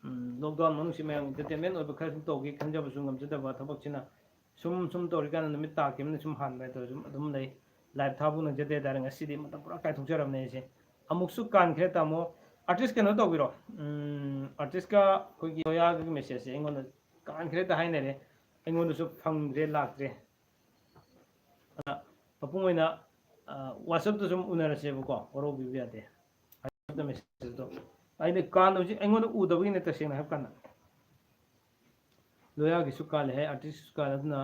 ꯎꯝ, lockdown ꯃꯅꯨꯡꯁꯤ ꯃꯌꯥꯝ entertainment ꯑꯣꯏꯕ ꯈꯔ ꯁꯨꯝ ꯇꯧꯒꯦ ꯈꯟꯖꯕꯁꯨ ꯉꯝꯖꯗꯕ ꯊꯕꯛꯁꯤꯅ ꯁꯨꯝ ꯁꯨꯝ ꯇꯧꯔꯤꯀꯥꯟꯗ ꯅꯨꯃꯤꯠ ꯇꯥꯈꯤꯕꯅ ꯁꯨꯝ ꯍꯥꯟꯕ ꯍꯥꯏꯗꯣ ꯁꯨꯝ ꯑꯗꯨꯝ ꯂꯩ꯫ Live ꯊꯥꯕ ꯅꯪꯖꯗꯦ ꯍꯥꯏꯇꯥꯔꯦ꯫ ꯉꯁꯤꯗꯤ ꯃꯇꯝ ꯄꯨꯔꯥ ꯀꯥꯏꯊꯣꯛꯆꯔꯕꯅꯦ ꯑꯩꯁꯦ꯫ ꯑꯃꯨꯛꯁꯨ ꯀꯥꯟꯈ꯭ꯔꯦ ꯇꯥꯃꯣ꯫ Artist ꯀꯩꯅꯣ ꯇꯧꯕꯤꯔꯣ꯫ ꯎꯝ, artist-ꯀ ꯑꯩꯈꯣꯏꯒꯤ ꯂꯣꯌꯥꯒꯒꯤ message-ꯁꯦ ꯑꯩꯉꯣꯟꯗ ꯀꯥꯟꯈ꯭ꯔꯦ ꯍꯦꯛꯇ ꯍꯥꯏꯅꯔꯦ꯫ ꯑꯩꯉꯣꯟꯗꯁꯨ ꯐꯪꯗ꯭ꯔꯦ, ꯂꯥꯛꯇ꯭ꯔꯦ꯫ ꯑꯗꯨꯅ ꯃꯄꯨꯡ ꯑꯣꯏꯅ, ꯑ, WhatsApp-ꯇ ꯁꯨꯝ ꯎꯅꯔꯁꯦꯕꯀꯣ, ꯋꯥꯔꯧꯕꯤꯕ ꯌꯥꯗꯦ꯫ WhatsApp-ꯇ message-ꯇꯣ ꯑꯩꯅ ꯀꯥꯟꯗ ꯍꯧꯖꯤꯛ ꯑꯩꯉꯣꯟꯗ ꯎꯗꯕꯒꯤꯅꯦ, ꯇꯁꯦꯡꯅ ꯍꯥꯏꯕ ꯀꯥꯟꯗ꯫ ꯂꯣꯌꯥꯒꯤꯁꯨ ꯀꯥꯜꯂꯦ ꯍꯥꯏ, artist-ꯁꯨ ꯀꯥꯜꯂꯦ, ꯑꯗꯨꯅ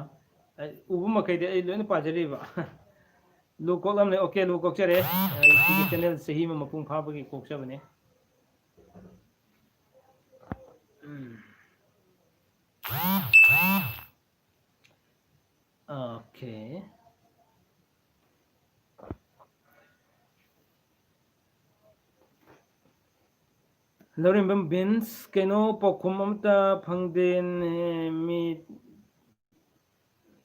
ꯑꯩ ꯎꯕ ꯃꯈꯩꯗꯤ ꯑꯩ ꯂꯣꯏꯅ ꯄꯥꯖꯔꯤꯕ꯫ ꯂꯨ ꯀꯣꯛꯂꯝꯂꯦ, okay, ꯂꯨ ꯀꯣꯛꯆꯔꯦ꯫ ꯑꯩ ꯁꯤꯒꯤ channel ꯆꯍꯤ ꯑꯃ ꯃꯄꯨꯡ ꯐꯥꯕꯒꯤ ꯀꯣꯛꯆꯕꯅꯦ꯫ ꯎꯝ꯫ Okay. ꯂꯧꯔꯦꯝꯕꯝ ꯕꯤꯟꯁ, ꯀꯩꯅꯣ ꯄꯥꯎꯈꯨꯝ ꯑꯃꯇ ꯐꯪꯗꯦꯅꯦ, ꯃꯤ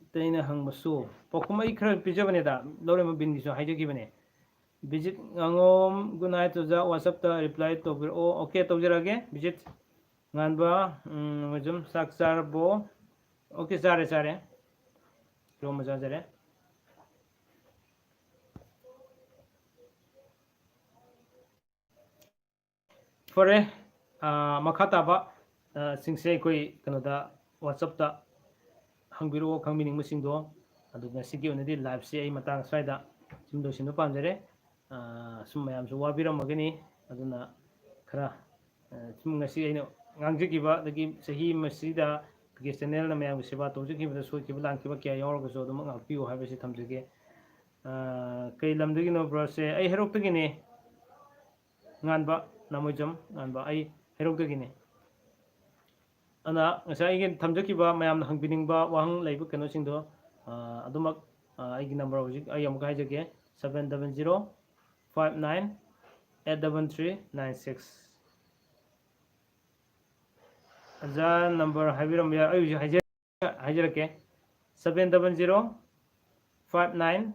ꯑꯇꯩꯅ ꯍꯪꯕꯁꯨ꯫ ꯄꯥꯎꯈꯨꯝ ꯑꯩ ꯈꯔ ꯄꯤꯖꯕꯅꯦꯗ, ꯂꯧꯔꯦꯝꯕꯝ ꯕꯤꯟꯒꯤꯁꯨ ꯍꯥꯏꯖꯈꯤꯕꯅꯦ꯫ ꯕꯤꯖꯤꯠ ꯉꯥꯉꯣꯝ, good night ꯑꯣꯖꯥ, WhatsApp-ꯇ reply ꯇꯧꯕꯤꯔꯛꯑꯣ꯫ Okay, ꯇꯧꯖꯔꯛꯑꯒꯦ꯫ ꯕꯤꯖꯤꯠ ꯉꯥꯟꯕ, ꯎꯝ, ꯃꯣꯏꯖꯝ, ꯆꯥꯛ ꯆꯥꯔꯕꯣ? Okay, ꯆꯥꯔꯦ, ꯆꯥꯔꯦ꯫ ꯏꯔꯣꯝꯕ ꯆꯥꯖꯔꯦ꯫ ꯐꯔꯦ, ꯑꯥ, ꯃꯈꯥ ꯇꯥꯕ, ꯑꯥ, ꯁꯤꯡꯁꯦ ꯑꯩꯈꯣꯏ ꯀꯩꯅꯣꯗ, WhatsApp-ꯇ ꯍꯪꯕꯤꯔꯛꯑꯣ, ꯈꯪꯕꯤꯅꯤꯡꯕꯁꯤꯡꯗꯣ꯫ ꯑꯗꯨ ꯉꯁꯤꯒꯤ ꯑꯣꯏꯅꯗꯤ live-ꯁꯦ ꯑꯩ ꯃꯇꯥꯡ ꯑꯁ꯭ꯋꯥꯏꯗ ꯁꯨꯝ ꯂꯣꯏꯁꯤꯟꯕ ꯄꯥꯝꯖꯔꯦ꯫ ꯑꯥ, ꯁꯨꯝ ꯃꯌꯥꯝꯁꯨ ꯋꯥꯕꯤꯔꯝꯃꯒꯅꯤ꯫ ꯑꯗꯨꯅ ꯈꯔ, ꯑꯥ, ꯁꯨꯝ ꯉꯁꯤ ꯑꯩꯅ ꯉꯥꯡꯖꯈꯤꯕ, ꯑꯗꯒꯤ ꯆꯍꯤ ꯃꯁꯤꯗ ꯑꯩꯈꯣꯏꯒꯤ channel-ꯅ ꯃꯌꯥꯝꯒꯤ ꯁꯦꯕꯥ ꯇꯧꯖꯈꯤꯕꯗ ꯁꯣꯏꯈꯤꯕ ꯂꯥꯟꯈꯤꯕ ꯀꯌꯥ ꯌꯥꯎꯔꯒꯁꯨ ꯑꯗꯨꯃꯛ ꯉꯥꯛꯄꯤꯌꯨ ꯍꯥꯏꯕꯁꯤ ꯊꯝꯖꯒꯦ꯫ ꯑꯥ, ꯀꯩ ꯂꯝꯗꯒꯤꯅꯣ bro-ꯁꯦ? ꯑꯩ ꯍꯩꯔꯣꯛꯇꯒꯤꯅꯦ꯫ ꯉꯥꯟꯕ꯫ ꯅꯥꯃꯣꯏꯖꯝ ꯉꯥꯟꯕ, ꯑꯩ ꯍꯩꯔꯣꯛꯇꯒꯤꯅꯤ꯫ ꯑꯗꯨꯅ ꯉꯁꯥꯏ ꯑꯩꯒꯤ ꯊꯝꯖꯈꯤꯕ ꯃꯌꯥꯝꯅ ꯍꯪꯕꯤꯅꯤꯡꯕ ꯋꯥꯍꯪ ꯂꯩꯕ ꯀꯩꯅꯣꯁꯤꯡꯗꯣ, ꯑ, ꯑꯗꯨꯃꯛ, ꯑ, ꯑꯩꯒꯤ number ꯍꯧꯖꯤꯛ ꯑꯩ ꯑꯃꯨꯛꯀ ꯍꯥꯏꯖꯒꯦ, seven double zero five nine eight double three nine six꯫ ꯑꯣꯖꯥ number ꯍꯥꯏꯕꯤꯔꯝꯕ ꯌꯥꯏ, ꯑꯩ ꯍꯧꯖꯤꯛ ꯍꯥꯏꯖ-, ꯍꯥꯏꯖꯔꯛꯀꯦ, seven double zero five nine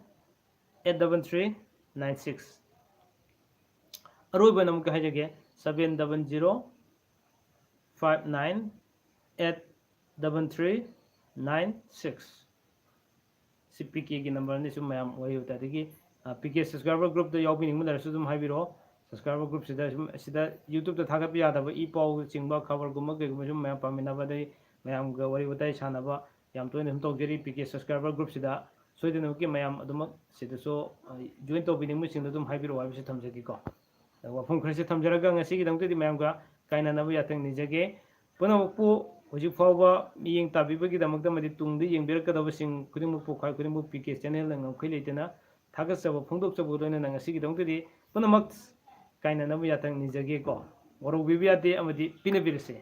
eight double three nine six꯫ ꯑꯔꯣꯏꯕ ꯑꯣꯏꯅ ꯑꯃꯨꯛꯀ ꯍꯥꯏꯖꯒꯦ, seven double zero five nine eight double three nine six꯫ ꯁꯤ ꯄꯤ ꯀꯦꯒꯤ numberꯅꯤ꯫ ꯁꯨꯝ ꯃꯌꯥꯝ ꯋꯥꯔꯤ ꯋꯥꯇꯥꯏꯗꯒꯤ, ꯑ, ꯄꯤ ꯀꯦ subscriber groupꯇ ꯌꯥꯎꯕꯤꯅꯤꯡꯕ ꯂꯩꯔꯁꯨ ꯑꯗꯨꯝ ꯍꯥꯏꯕꯤꯔꯛꯑꯣ꯫ Subscriber groupꯁꯤꯗ ꯁꯨꯝ ꯁꯤꯗ YouTubeꯇ ꯊꯥꯒꯠꯄ ꯌꯥꯗꯕ ꯏ ꯄꯥꯎꯁꯤꯡꯕ, ꯈꯕꯔꯒꯨꯝꯕ ꯀꯩꯒꯨꯝꯕ ꯁꯨꯝ ꯃꯌꯥꯝ ꯄꯥꯝꯃꯤꯟꯅꯕ, ꯑꯗꯩ ꯃꯌꯥꯝꯒ ꯋꯥꯔꯤ ꯋꯥꯇꯥꯏ ꯁꯥꯟꯅꯕ ꯌꯥꯝ ꯇꯣꯏꯅ ꯁꯨꯝ ꯇꯧꯖꯔꯤ ꯄꯤ ꯀꯦ subscriber groupꯁꯤꯗ꯫ ꯁꯣꯏꯗꯅꯃꯛꯀꯤ ꯃꯌꯥꯝ ꯑꯗꯨꯃꯛ ꯁꯤꯗꯁꯨ, ꯑ, join ꯇꯧꯕꯤꯅꯤꯡꯕꯁꯤꯡꯗꯣ ꯑꯗꯨꯝ ꯍꯥꯏꯕꯤꯔꯛꯑꯣ ꯍꯥꯏꯕꯁꯤ ꯊꯝꯖꯒꯦꯀꯣ꯫ ꯑꯗ ꯋꯥꯐꯝ ꯈꯔꯁꯤ ꯊꯝꯖꯔꯒ ꯉꯁꯤꯒꯤꯗꯃꯛꯇꯗꯤ ꯃꯌꯥꯝꯒ ꯀꯥꯏꯅꯅꯕ ꯌꯥꯊꯪ ꯅꯤꯖꯒꯦ꯫ ꯄꯨꯝꯅꯃꯛꯄꯨ ꯍꯧꯖꯤꯛ ꯐꯥꯎꯕ ꯃꯤꯠꯌꯦꯡ ꯇꯥꯕꯤꯕꯒꯤꯗꯃꯛꯇ ꯑꯃꯗꯤ ꯇꯨꯡꯗ ꯌꯦꯡꯕꯤꯔꯛꯀꯗꯕꯁꯤꯡ ꯈꯨꯗꯤꯡꯃꯛꯄꯨ, ꯈ꯭ꯋꯥꯏ ꯈꯨꯗꯤꯡꯃꯛ ꯄꯤ ꯀꯦ channelꯅ ꯉꯝꯈꯩ ꯂꯩꯇꯅ ꯊꯥꯒꯠꯆꯕ ꯐꯣꯡꯗꯣꯛꯆꯕꯒ ꯂꯣꯏꯅꯅ ꯉꯁꯤꯒꯤꯗꯃꯛꯇꯗꯤ ꯄꯨꯝꯅꯃꯛ ꯀꯥꯏꯅꯅꯕ ꯌꯥꯊꯪ ꯅꯤꯖꯒꯦꯀꯣ꯫ ꯋꯥꯔꯧꯕꯤꯕ ꯌꯥꯗꯦ ꯑꯃꯗꯤ ꯄꯤꯅꯕꯤꯔꯁꯦ꯫